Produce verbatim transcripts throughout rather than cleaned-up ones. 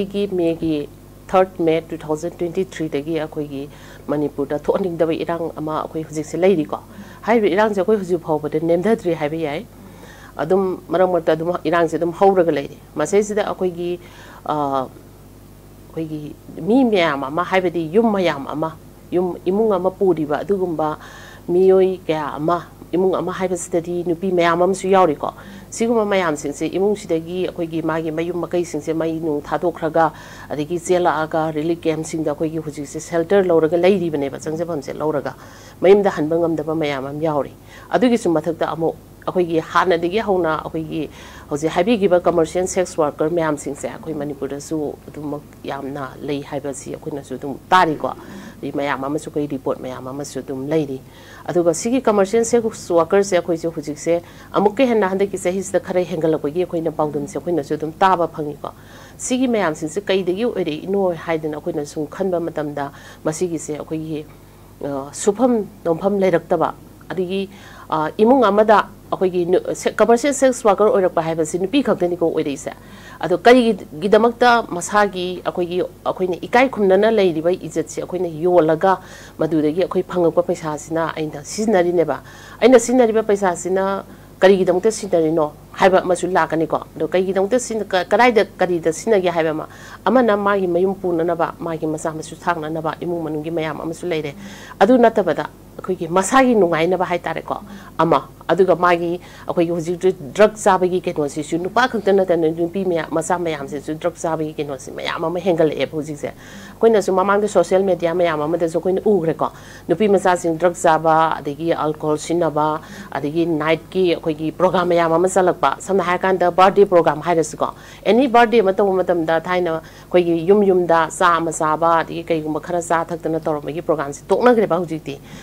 ꯑꯩꯒꯤ ꯃꯦꯒꯤ ꯊꯥꯔꯠ May two thousand twenty ꯊ꯭ꯔꯤꯗꯒꯤ ꯑꯩꯈꯣꯏꯒꯤ ꯃꯅꯤꯄꯨꯔꯗ ꯊꯣꯛꯍꯟꯅꯤꯡꯗꯕ ꯏꯔꯥꯡ ꯑꯃ ꯑꯩꯈꯣꯏ ꯍꯧꯖꯤꯛꯁꯦ ꯂꯩꯔꯤꯀꯣ꯫ ꯍꯥꯏꯔꯤꯕ ꯏꯔꯥꯡꯁꯦ ꯑꯩꯈꯣꯏ ꯍꯧꯖꯤꯛ ꯐꯥꯎꯕꯗ ꯅꯦꯝꯊꯗ꯭ꯔꯤ ꯍꯥꯏꯕ ꯌꯥꯏ꯫ ꯑꯗꯨꯝ ꯃꯔꯛ ꯃꯔꯛꯇ ꯑꯗꯨꯝ ꯏꯔꯥꯡꯁꯦ ꯑꯗꯨꯝ ꯍꯧꯔꯒ ꯂꯩꯔꯤ꯫ ꯃꯁꯤꯁꯤꯗ ꯑꯩꯈꯣꯏꯒꯤ, ꯑ, ꯑꯩꯈꯣꯏꯒꯤ ꯃꯤ ꯃꯌꯥꯝ ꯑꯃ, ꯍꯥꯏꯕꯗꯤ ꯌꯨꯝ ꯃꯌꯥꯝ ꯑꯃ, ꯌꯨꯝ, ꯏꯃꯨꯡ ꯑꯃ ꯄꯨꯔꯤꯕ ꯑꯗꯨꯒꯨꯝꯕ ꯃꯤꯑꯣꯏ ꯀꯌꯥ ꯑꯃ, ꯏꯃꯨꯡ ꯑꯃ ꯍꯥꯏꯕꯁꯤꯗꯗꯤ ꯅꯨꯄꯤ ꯃꯌꯥꯝ ꯑꯃꯁꯨ ꯌꯥꯎꯔꯤꯀꯣ꯫ ꯁꯤꯒꯨꯝꯕ ꯃꯌꯥꯝꯁꯤꯡꯁꯦ, ꯏꯃꯨꯡꯁꯤꯗꯒꯤ ꯑꯩꯈꯣꯏꯒꯤ ꯃꯥꯒꯤ ꯃꯌꯨꯝ ꯃꯀꯩꯁꯤꯡꯁꯦ ꯃꯩ ꯅꯨꯡ ꯊꯥꯗꯣꯛꯈ꯭ꯔꯒ, ꯑꯗꯒꯤ ꯆꯦꯜꯂꯛꯑꯒ ꯔꯤꯂꯤꯐ ꯀꯦꯝꯞꯁꯤꯡꯗ ꯑꯩꯈꯣꯏꯒꯤ ꯍꯧꯖꯤꯛꯁꯦ ꯁꯦꯜꯇꯔ ꯂꯧꯔꯒ ꯂꯩꯔꯤꯕꯅꯦꯕ, ꯆꯪꯖꯐꯝꯁꯦ ꯂꯧꯔꯒ꯫ ꯃꯌꯨꯝꯗ ꯍꯟꯕ ꯉꯝꯗꯕ ꯃꯌꯥꯝ ꯑꯃ ꯌꯥꯎꯔꯤ꯫ ꯑꯗꯨꯒꯤꯁꯨ ꯃꯊꯛꯇ ꯑꯃꯨꯛ ꯑꯩꯈꯣꯏꯒꯤ ꯍꯥꯟꯅꯗꯒꯤ ꯍꯧꯅ ꯑꯩꯈꯣꯏꯒꯤ ꯍꯧꯖꯤꯛ ꯍꯥꯏꯕꯤꯈꯤꯕ ꯀꯃꯔꯁꯤꯌꯦꯜ ꯁꯦꯛꯁ ꯋꯥꯔꯀꯔ ꯃꯌꯥꯝꯁꯤꯡꯁꯦ ꯑꯩꯈꯣꯏ ꯃꯅꯤꯄꯨꯔꯗꯁꯨ ꯑꯗꯨꯃꯛ ꯌꯥꯝꯅ ꯂꯩ ꯍꯥꯏꯕꯁꯤ ꯑꯩꯈꯣꯏꯅꯁꯨ ꯑꯗꯨꯝ ꯇꯥꯔꯤꯀꯣ꯫ ꯑꯗꯩ ꯃꯌꯥꯝ ꯑꯃꯁꯨ ꯑꯩꯈꯣꯏ ꯔꯤꯄꯣꯔꯠ ꯃꯌꯥꯝ ꯑꯃꯁꯨ ꯑꯗꯨꯝ ꯂꯩꯔꯤ꯫ ꯑꯗꯨꯒ ꯁꯤꯒꯤ ꯀꯃꯔꯁꯤꯌꯦꯜ ꯁꯦꯛꯁ ꯋꯥꯔꯀꯔꯁꯦ ꯑꯩꯈꯣꯏꯁꯦ ꯍꯧꯖꯤꯛꯁꯦ ꯑꯃꯨꯛꯀ ꯍꯦꯟꯅ ꯍꯟꯗꯛꯀꯤ ꯆꯍꯤꯁꯤꯗ ꯈꯔ ꯍꯦꯟꯒꯠꯂꯛꯄꯒꯤ ꯑꯩꯈꯣꯏꯅ ꯄꯥꯎꯗꯝꯁꯦ ꯑꯩꯈꯣꯏꯅꯁꯨ ꯑꯗꯨꯝ ꯇꯥꯕ ꯐꯪꯉꯤꯀꯣ꯫ ꯁꯤꯒꯤ ꯃꯌꯥꯝꯁꯤꯡꯁꯦ ꯀꯩꯗꯒꯤ ꯑꯣꯏꯔꯛꯏꯅꯣ ꯍꯥꯏꯗꯅ ꯑꯩꯈꯣꯏꯅ ꯁꯨꯝ ꯈꯟꯕ ꯃꯇꯝꯗ, ꯃꯁꯤꯒꯤꯁꯦ ꯑꯩꯈꯣꯏꯒꯤ, ꯑ, ꯁꯨꯐꯝ ꯅꯣꯝꯐꯝ ꯂꯩꯔꯛꯇꯕ, ꯑꯗꯒꯤ, ꯑ, ꯏꯃꯨꯡ ꯑꯃꯗ ꯑꯩꯈꯣꯏꯒꯤ ꯅꯨ-, ꯁꯦ-, ꯀꯃꯔꯁꯤꯌꯦꯜ ꯁꯦꯛꯁ ꯋꯥꯔꯀꯔ ꯑꯣꯏꯔꯛꯄ ꯍꯥꯏꯕꯁꯤ ꯅꯨꯄꯤ ꯈꯛꯇꯅꯤꯀꯣ ꯑꯣꯏꯔꯛꯏꯁꯦ꯫ ꯑꯗꯣ ꯀꯔꯤꯒꯤꯗꯃꯛꯇ ꯃꯁꯥꯒꯤ ꯑꯩꯈꯣꯏꯒꯤ, ꯑꯩꯈꯣꯏꯅ ꯏꯀꯥꯏ ꯈꯨꯝꯅꯅ ꯂꯩꯔꯤꯕ ꯏꯖꯠꯁꯦ ꯑꯩꯈꯣꯏꯅ ꯌꯣꯜꯂꯒ ꯃꯗꯨꯗꯒꯤ ꯑꯩꯈꯣꯏ ꯐꯪꯉꯛꯄ ꯄꯩꯁꯥꯁꯤꯅ ꯑꯩꯅ ꯁꯤꯖꯤꯟꯅꯔꯤꯅꯦꯕ꯫ ꯑꯩꯅ ꯁꯤꯖꯤꯟꯅꯔꯤꯕ ꯄꯩꯁꯥꯁꯤꯅ ꯀꯔꯤꯒꯤꯗꯃꯛꯇ ꯁꯤꯖꯤꯟꯅꯔꯤꯅꯣ ꯍꯥꯏꯕ ꯑꯃꯁꯨ ꯂꯥꯛꯀꯅꯤꯀꯣ꯫ ꯑꯗꯣ ꯀꯔꯤꯒꯤꯗꯃꯛꯇ ꯁꯤꯖꯤꯟꯅ-, ꯀ-, ꯀꯗꯥꯏꯗ ꯀꯔꯤꯗ ꯁꯤꯖꯤꯟꯅꯒꯦ ꯍꯥꯏꯕ ꯑꯃ, ꯑꯃꯅ ꯃꯥꯒꯤ ꯃꯌꯨꯝ ꯄꯨꯅꯅꯕ, ꯃꯥꯒꯤ ꯃꯆꯥ ꯃꯁꯨ ꯁꯥꯡꯅꯅꯕ, ꯏꯃꯨꯡ ꯃꯅꯨꯡꯒꯤ ꯃꯌꯥꯝ ꯑꯃꯁꯨ ꯂꯩꯔꯦ꯫ ꯑꯗꯨ ꯅꯠꯇꯕꯗ ꯑꯩꯈꯣꯏꯒꯤ ꯃꯁꯥꯒꯤ ꯅꯨꯡꯉꯥꯏꯅꯕ ꯍꯥꯏꯇꯥꯔꯦꯀꯣ, ꯑꯃ, ꯑꯗꯨꯒ ꯃꯥꯒꯤ ꯑꯩꯈꯣꯏꯒꯤ ꯍꯧꯖꯤꯛ ꯗ꯭ꯔꯒ ꯆꯥꯕꯒꯤ ꯀꯩꯅꯣꯁꯤꯁꯨ ꯅꯨꯄꯥ ꯈꯛꯇ ꯅꯠꯇꯅ ꯅꯨꯄꯤ ꯃꯌꯥꯝ, ꯃꯆꯥ ꯃꯌꯥꯝꯁꯤꯁꯨ ꯗ꯭ꯔꯒ ꯆꯥꯕꯒꯤ ꯀꯩꯅꯣꯁꯤ ꯃꯌꯥꯝ ꯑꯃ ꯍꯦꯟꯒꯠꯂꯛꯑꯦꯕ ꯍꯧꯖꯤꯛꯁꯦ꯫ ꯑꯩꯈꯣꯏꯅꯁꯨ ꯃꯃꯥꯡꯗ ꯁꯣꯁꯤꯌꯦꯜ ꯃꯦꯗꯤꯌꯥ ꯃꯌꯥꯝ ꯑꯃꯗꯁꯨ ꯑꯩꯈꯣꯏꯅ ꯎꯈ꯭ꯔꯦꯀꯣ, ꯅꯨꯄꯤ ꯃꯆꯥꯁꯤꯡ ꯗ꯭ꯔꯒ ꯆꯥꯕ, ꯑꯗꯒꯤ ꯑꯜꯀꯣꯍꯣꯜ ꯁꯤꯖꯤꯟꯅꯕ, ꯑꯗꯒꯤ ꯅꯥꯏꯠꯀꯤ ꯑꯩꯈꯣꯏꯒꯤ ꯄ꯭ꯔꯣꯒ꯭ꯔꯥꯝ ꯃꯌꯥꯝ ꯑꯃ ꯆꯠꯂꯛꯄ꯫ ꯁꯝꯅ ꯍꯥꯏꯔꯀꯥꯟꯗ ꯕꯥꯔꯗꯦ ꯄ꯭ꯔꯣꯒ꯭ꯔꯥꯝ ꯍꯥꯏꯔꯁꯤꯀꯣ, ꯑꯦꯅꯤ ꯕꯥꯔꯗꯦ ꯑꯃ ꯇꯧꯕ ꯃꯇꯝꯗ ꯊꯥꯏꯅ ꯑꯩꯈꯣꯏꯒꯤ ꯌꯨꯝ ꯌꯨꯝꯗ ꯆꯥ ꯑꯃ ꯆꯥꯕ, ꯑꯗꯒꯤ ꯀꯩꯒꯨꯝꯕ ꯈꯔ ꯆꯥ ꯊꯛꯇꯅ ꯇꯧꯔꯝꯕꯒꯤ ꯄ꯭ꯔꯣꯒ꯭ꯔꯥꯝꯁꯤ ꯇꯣꯛꯅꯈ꯭ꯔꯦꯕ ꯍꯧꯖꯤꯛꯇꯤ꯫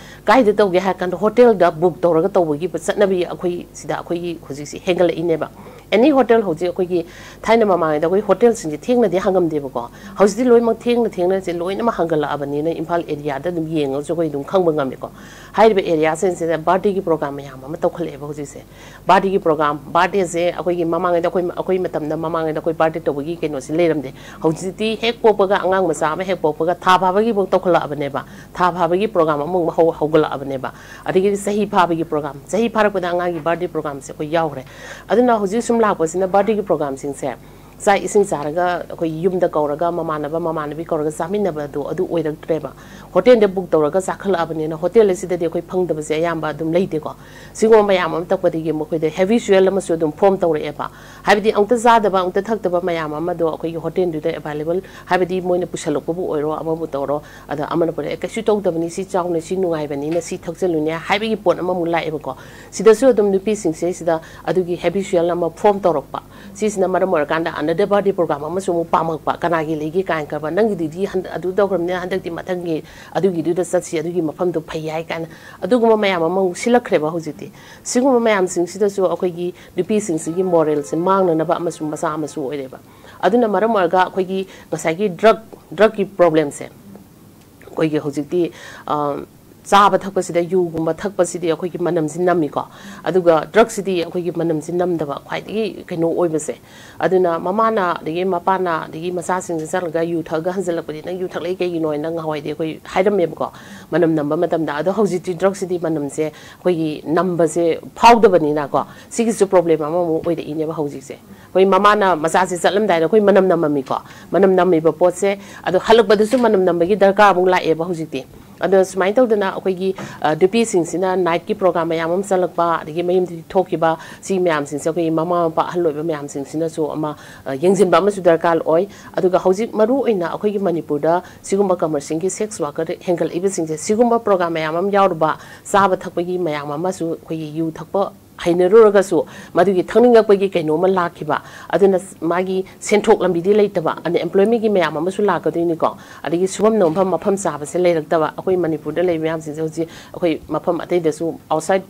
ꯀꯥꯏꯗ ꯇꯧꯒꯦ ꯍꯥꯏꯔ ꯀꯥꯟꯗ ꯍꯣꯇꯦꯜꯗ ꯕꯨꯛ ꯇꯧꯔꯒ ꯇꯧꯕꯒꯤ ꯆꯠꯅꯕꯤ ꯑꯩꯈꯣꯏ ꯁꯤꯗ ꯑꯩꯈꯣꯏꯒꯤ ꯍꯧꯖꯤꯛꯁꯤ ꯍꯦꯟꯒꯠꯂꯛꯏꯅꯦꯕ꯫ ꯑꯦꯅꯤ ꯍꯣꯇꯦꯜ ꯍꯧꯖꯤꯛ ꯑꯩꯈꯣꯏꯒꯤ ꯊꯥꯏꯅ ꯃꯃꯥꯡꯉꯩꯗ ꯑꯩꯈꯣꯏ ꯍꯣꯇꯦꯜꯁꯤꯡꯁꯦ ꯊꯦꯡꯅꯗꯤ ꯍꯥꯡꯉꯝꯗꯦꯕꯀꯣ꯫ ꯍꯧꯖꯤꯛꯇꯤ ꯂꯣꯏꯅꯃꯛ ꯊꯦꯡꯅ ꯊꯦꯡꯅꯁꯦ ꯂꯣꯏꯅꯃꯛ ꯍꯥꯡꯒꯠꯂꯛꯑꯕꯅꯤꯅ ꯏꯝꯐꯥꯜ ꯑꯦꯔꯤꯌꯥꯗ ꯑꯗꯨꯝ ꯌꯦꯡꯉꯒꯁꯨ ꯑꯩꯈꯣꯏ ꯑꯗꯨꯝ ꯈꯪꯕ ꯉꯝꯃꯤꯀꯣ꯫ ꯍꯥꯏꯔꯤꯕ ꯑꯦꯔꯤꯌꯥꯁꯤꯡꯁꯤꯗ ꯕꯥꯔꯗꯦꯒꯤ ꯄ꯭ꯔꯣꯒ꯭ꯔꯥꯝ ꯃꯌꯥꯝ ꯑꯃ ꯇꯧꯈꯠꯂꯛꯑꯦꯕ ꯍꯧꯖꯤꯛꯁꯦ꯫ ꯕꯥꯔꯗꯦꯒꯤ ꯄ꯭ꯔꯣꯒ꯭ꯔꯥꯝ, ꯕꯥꯔꯗꯦꯁꯦ ꯑꯩꯈꯣꯏꯒꯤ ꯃꯃꯥꯡꯉꯩꯗ ꯑꯩꯈꯣꯏ, ꯑꯩꯈꯣꯏ ꯃꯇꯝꯗ ꯃꯃꯥꯡꯉꯩꯗ ꯑꯩꯈꯣꯏ ꯕꯥꯔꯗꯦ ꯇꯧꯕꯒꯤ ꯀꯩꯅꯣꯁꯦ ꯂꯩꯔꯝꯗꯦ꯫ ꯍꯧꯖꯤꯛꯇꯤ ꯍꯦꯛ ꯄꯣꯛꯄꯒ, ꯑꯉꯥꯡ ꯃꯆꯥ ꯑꯃ ꯍꯦꯛ ꯄꯣꯛꯄꯒ ꯊꯥ ꯐꯥꯕꯒꯤꯐꯥꯎ ꯇꯧꯈꯠꯂꯛꯑꯕꯅꯦꯕ꯫ ꯊꯥ ꯐꯥꯕꯒꯤ ꯄ꯭ꯔꯣꯒ꯭ꯔꯥꯝ ꯑꯃꯨꯛ ꯍꯧ-, ꯍꯧꯒꯠꯂꯛꯑꯕꯅꯦꯕ꯫ ꯑꯗꯒꯤꯗꯤ ꯆꯍꯤ ꯐꯥꯕꯒꯤ ꯄ꯭ꯔꯣꯒ꯭ꯔꯥꯝ, ꯆꯍꯤ ꯐꯥꯔꯛꯄꯗ ꯑꯉꯥꯡꯒꯤ ꯕꯥꯔꯗꯦ ꯄ꯭ꯔꯣꯒ꯭ꯔꯥꯝꯁꯦ ꯑꯩꯈꯣꯏ ꯌꯥꯎꯈ꯭ꯔꯦ꯫ ꯑꯗꯨꯅ ꯍꯧꯖꯤꯛ ꯁꯨꯝ ꯂꯥꯛꯄꯁꯤꯅ ꯕꯥꯔꯗꯦꯒꯤ ꯄ꯭ꯔꯣꯒ꯭ꯔꯥꯝꯁꯤꯡꯁꯦ ꯆꯥꯛ ꯏꯁꯤꯡ ꯆꯥꯔꯒ ꯑꯩꯈꯣꯏ ꯌꯨꯝꯗ ꯀꯧꯔꯒ ꯃꯃꯥꯟꯅꯕ ꯃꯃꯥꯟꯅꯕꯤ ꯀꯧꯔꯒ ꯆꯥꯃꯤꯟꯅꯕꯗꯣ ꯑꯗꯨ ꯑꯣꯏꯔꯛꯇ꯭ꯔꯦꯕ꯫ ꯍꯣꯇꯦꯜꯗ ꯕꯨꯛ ꯇꯧꯔꯒ ꯆꯥꯈꯠꯂꯛꯑꯕꯅꯤꯅ ꯍꯣꯇꯦꯜ ꯑꯁꯤꯗꯗꯤ ꯑꯩꯈꯣꯏ ꯐꯪꯗꯕꯁꯦ ꯑꯌꯥꯝꯕ ꯑꯗꯨꯝ ꯂꯩꯇꯦꯀꯣ꯫ ꯁꯤꯒꯨꯝꯕ ꯃꯌꯥꯝ ꯑꯃ ꯇꯧꯕꯗꯒꯤ ꯃꯈꯣꯏꯗ ꯍꯦꯕꯤꯆꯨꯋꯦꯜ ꯑꯃꯁꯨ ꯑꯗꯨꯝ ꯐꯣꯔꯝ ꯇꯧꯔꯛꯑꯦꯕ꯫ ꯍꯥꯏꯕꯗꯤ ꯑꯃꯨꯛꯇ ꯆꯥꯗꯕ, ꯑꯃꯨꯛꯇ ꯊꯛꯇꯕ ꯃꯌꯥꯝ ꯑꯃꯗꯣ ꯑꯩꯈꯣꯏꯒꯤ ꯍꯣꯇꯦꯜꯗꯨꯗ ꯑꯦꯕꯥꯏꯂꯦꯕꯜ, ꯍꯥꯏꯕꯗꯤ ꯃꯣꯏꯅ ꯄꯨꯁꯜꯂꯛꯄꯕꯨ ꯑꯣꯏꯔꯣ, ꯑꯃꯕꯨ ꯇꯧꯔꯣ, ꯑꯗ ꯑꯃꯅ ꯄꯨꯔꯛꯑꯦ, "ꯀꯩꯁꯨ ꯇꯧꯗꯕꯅꯤ, ꯁꯤ ꯆꯥꯎꯅꯦ, ꯁꯤ ꯅꯨꯡꯉꯥꯏꯕꯅꯤꯅ ꯁꯤ ꯊꯛꯆꯜꯂꯨꯅꯦ" ꯍꯥꯏꯕꯒꯤ ꯄꯣꯠ ꯑꯃꯃꯨꯛ ꯂꯥꯛꯑꯦꯕꯀꯣ꯫ ꯁꯤꯗꯁꯨ ꯑꯗꯨꯝ ꯅꯨꯄꯤꯁꯤꯡꯁꯦ ꯁꯤꯗ ꯑꯗꯨꯒꯤ ꯍꯦꯕꯤꯆꯨꯋꯦꯜ ꯑꯃ ꯐꯣꯔꯝ ꯇꯧꯔꯛꯄ꯫ ꯁꯤꯁꯤꯅ ꯃꯔꯝ ꯑꯣꯏꯔꯀꯥꯟꯗ another birthday program ꯑꯃꯁꯨ ꯑꯃꯨꯛ ꯄꯥꯝꯃꯛꯄ, "ꯀꯅꯥꯒꯤ ꯂꯩꯒꯦ?" ꯀꯥꯏꯅ ꯈꯟꯕ, "ꯅꯪꯒꯤꯗꯨꯗꯤ ꯍꯟ-, ꯑꯗꯨ ꯇꯧꯈ꯭ꯔꯕꯅꯤꯅ ꯍꯟꯗꯛꯇꯤ ꯃꯊꯪꯒꯤ ꯑꯗꯨꯒꯤꯗꯨꯗ ꯆꯠꯁꯤ, ꯑꯗꯨꯒꯤ ꯃꯐꯝꯗꯣ ꯐꯩ ꯍꯥꯏ" ꯀꯥꯏꯅ ꯑꯗꯨꯒꯨꯝꯕ ꯃꯌꯥꯝ ꯑꯃ ꯑꯃꯨꯛ ꯁꯤꯜꯂꯛꯈ꯭ꯔꯦꯕ ꯍꯧꯖꯤꯛꯇꯤ꯫ ꯁꯤꯒꯨꯝꯕ ꯃꯌꯥꯝꯁꯤꯡꯁꯤꯗꯁꯨ ꯑꯩꯈꯣꯏꯒꯤ ꯅꯨꯄꯤꯁꯤꯡꯁꯤꯒꯤ ꯃꯣꯔꯦꯜꯁꯦ ꯃꯥꯡꯅꯅꯕ ꯑꯃꯁꯨ ꯃꯆꯥ ꯑꯃꯁꯨ ꯑꯣꯏꯔꯦꯕ꯫ ꯑꯗꯨꯅ ꯃꯔꯝ ꯑꯣꯏꯔꯒ ꯑꯩꯈꯣꯏꯒꯤ ꯉꯁꯥꯏꯒꯤ ꯗ꯭ꯔꯛ, ꯗ꯭ꯔꯛꯀꯤ ꯄ꯭ꯔꯣꯕ꯭ꯂꯦꯝꯁꯦ ꯑꯩꯈꯣꯏꯒꯤ ꯍꯧꯖꯤꯛꯇꯤ, ꯑ, ꯆꯥꯕ ꯊꯛꯄꯁꯤꯗ ꯌꯨꯒꯨꯝꯕ ꯊꯛꯄꯁꯤꯗꯤ ꯑꯩꯈꯣꯏꯒꯤ ꯃꯅꯝꯁꯤ ꯅꯝꯃꯤꯀꯣ꯫ ꯑꯗꯨꯒ ꯗ꯭ꯔꯛꯁꯤꯗꯤ ꯑꯩꯈꯣꯏꯒꯤ ꯃꯅꯝꯁꯤ ꯅꯝꯗꯕ ꯈ꯭ꯋꯥꯏꯗꯒꯤ ꯀꯩꯅꯣ ꯑꯣꯏꯕꯁꯦ꯫ ꯑꯗꯨꯅ ꯃꯃꯥꯅ ꯑꯗꯒꯤ ꯃꯄꯥꯅ ꯑꯗꯒꯤ ꯃꯆꯥꯁꯤꯡꯁꯦ ꯆꯠꯂꯒ ꯌꯨ ꯊꯛꯑꯒ ꯍꯟꯖꯜꯂꯛꯄꯗꯤ, "ꯅꯪ ꯌꯨ ꯊꯛꯂꯛꯏ ꯀꯩꯒꯤꯅꯣ?" ꯍꯥꯏꯅ ꯉꯍꯥꯟꯋꯥꯏꯗꯤ ꯑꯩꯈꯣꯏ ꯍꯥꯏꯔꯝꯃꯦꯕꯀꯣ, ꯃꯅꯝ ꯅꯝꯕ ꯃꯇꯝꯗ꯫ ꯑꯗꯣ ꯍꯧꯖꯤꯛꯇꯤ ꯗ꯭ꯔꯛꯁꯤꯗꯤ ꯃꯅꯝꯁꯦ ꯑꯩꯈꯣꯏꯒꯤ ꯅꯝꯕꯁꯦ ꯐꯥꯎꯗꯕꯅꯤꯅꯀꯣ, ꯁꯤꯒꯤꯁꯨ ꯄ꯭ꯔꯣꯕ꯭ꯂꯦꯝ ꯑꯃꯃꯨꯛ ꯑꯣꯏꯔꯛꯏꯅꯦꯕ ꯍꯧꯖꯤꯛꯁꯦ꯫ ꯑꯩꯈꯣꯏ ꯃꯃꯥꯅ ꯃꯆꯥꯁꯦ ꯆꯠꯂꯝꯗꯥꯏꯗ ꯑꯩꯈꯣꯏ ꯃꯅꯝ ꯅꯝꯃꯝꯃꯤꯀꯣ, ꯃꯅꯝ ꯅꯝꯃꯤꯕ ꯄꯣꯠꯁꯦ, ꯑꯗꯣ ꯍꯜꯂꯛꯄꯗꯁꯨ ꯃꯅꯝ ꯅꯝꯕꯒꯤ ꯗꯔꯀꯥꯔ ꯑꯃꯨꯛ ꯂꯥꯛꯑꯦꯕ ꯍꯧꯖꯤꯛꯇꯤ꯫ ꯑꯗꯣ ꯁꯨꯃꯥꯏꯅ ꯇꯧꯗꯅ ꯑꯩꯈꯣꯏꯒꯤ, ꯑ, ꯅꯨꯄꯤꯁꯤꯡꯁꯤꯅ ꯅꯥꯏꯠꯀꯤ ꯄ꯭ꯔꯣꯒ꯭ꯔꯥꯝ ꯃꯌꯥꯝ ꯑꯃ ꯆꯠꯂꯛꯄ, ꯑꯗꯒꯤ ꯃꯌꯨꯝꯗꯒꯤ ꯊꯣꯛꯈꯤꯕ, ꯁꯤ ꯃꯌꯥꯝꯁꯤꯡꯁꯦ ꯑꯩꯈꯣꯏꯒꯤ ꯃꯃꯥ ꯃꯄꯥ ꯑꯍꯜ ꯑꯣꯏꯕ ꯃꯌꯥꯝꯁꯤꯡꯁꯤꯅꯁꯨ ꯑꯃ, ꯑ, ꯌꯦꯡꯁꯤꯟꯕ ꯑꯃꯁꯨ ꯗꯔꯀꯥꯔ ꯑꯣꯏ꯫ ꯑꯗꯨꯒ ꯍꯧꯖꯤꯛ ꯃꯔꯨ ꯑꯣꯏꯅ ꯑꯩꯈꯣꯏꯒꯤ ꯃꯅꯤꯄꯨꯔꯗ ꯁꯤꯒꯨꯝꯕ ꯀꯃꯔꯁꯦꯜꯒꯤ ꯁꯦꯛꯁ ꯋꯥꯔꯀꯔ ꯍꯦꯟꯒꯠꯂꯛꯏꯕꯁꯤꯡꯁꯦ, ꯁꯤꯒꯨꯝꯕ ꯄ꯭ꯔꯣꯒ꯭ꯔꯥꯝ ꯃꯌꯥꯝ ꯑꯃ ꯌꯥꯎꯔꯨꯕ, ꯆꯥꯕ ꯊꯛꯄꯒꯤ ꯃꯌꯥꯝ ꯑꯃꯁꯨ ꯑꯩꯈꯣꯏꯒꯤ ꯌꯨ ꯊꯛꯄ ꯍꯩꯅꯔꯨꯔꯒꯁꯨ ꯃꯗꯨꯒꯤ ꯊꯛꯅꯤꯡꯉꯛꯄꯒꯤ ꯀꯩꯅꯣꯝꯃ ꯂꯥꯛꯈꯤꯕ, ꯑꯗꯨꯅ ꯃꯥꯒꯤ ꯁꯦꯟꯊꯣꯛ ꯂꯝꯕꯤꯗꯤ ꯂꯩꯇꯕ, ꯑꯟꯑꯦꯝꯄ꯭ꯂꯣꯏꯃꯦꯟꯒꯤ ꯃꯌꯥꯝ ꯑꯃꯁꯨ ꯂꯥꯛꯀꯗꯣꯏꯅꯤꯀꯣ꯫ ꯑꯗꯒꯤ ꯁꯨꯐꯝ ꯅꯣꯝꯐꯝ ꯃꯐꯝ ꯆꯥꯕꯁꯦ ꯂꯩꯔꯛꯇꯕ꯫ ꯑꯩꯈꯣꯏ ꯃꯅꯤꯄꯨꯔꯗ ꯂꯩꯕ ꯃꯌꯥꯝꯁꯤꯡꯁꯦ ꯍꯧꯖꯤꯛ ꯑꯩꯈꯣꯏ ꯃꯐꯝ ꯑꯇꯩꯗꯁꯨ, ꯑꯥꯎꯠꯁꯥꯏꯠ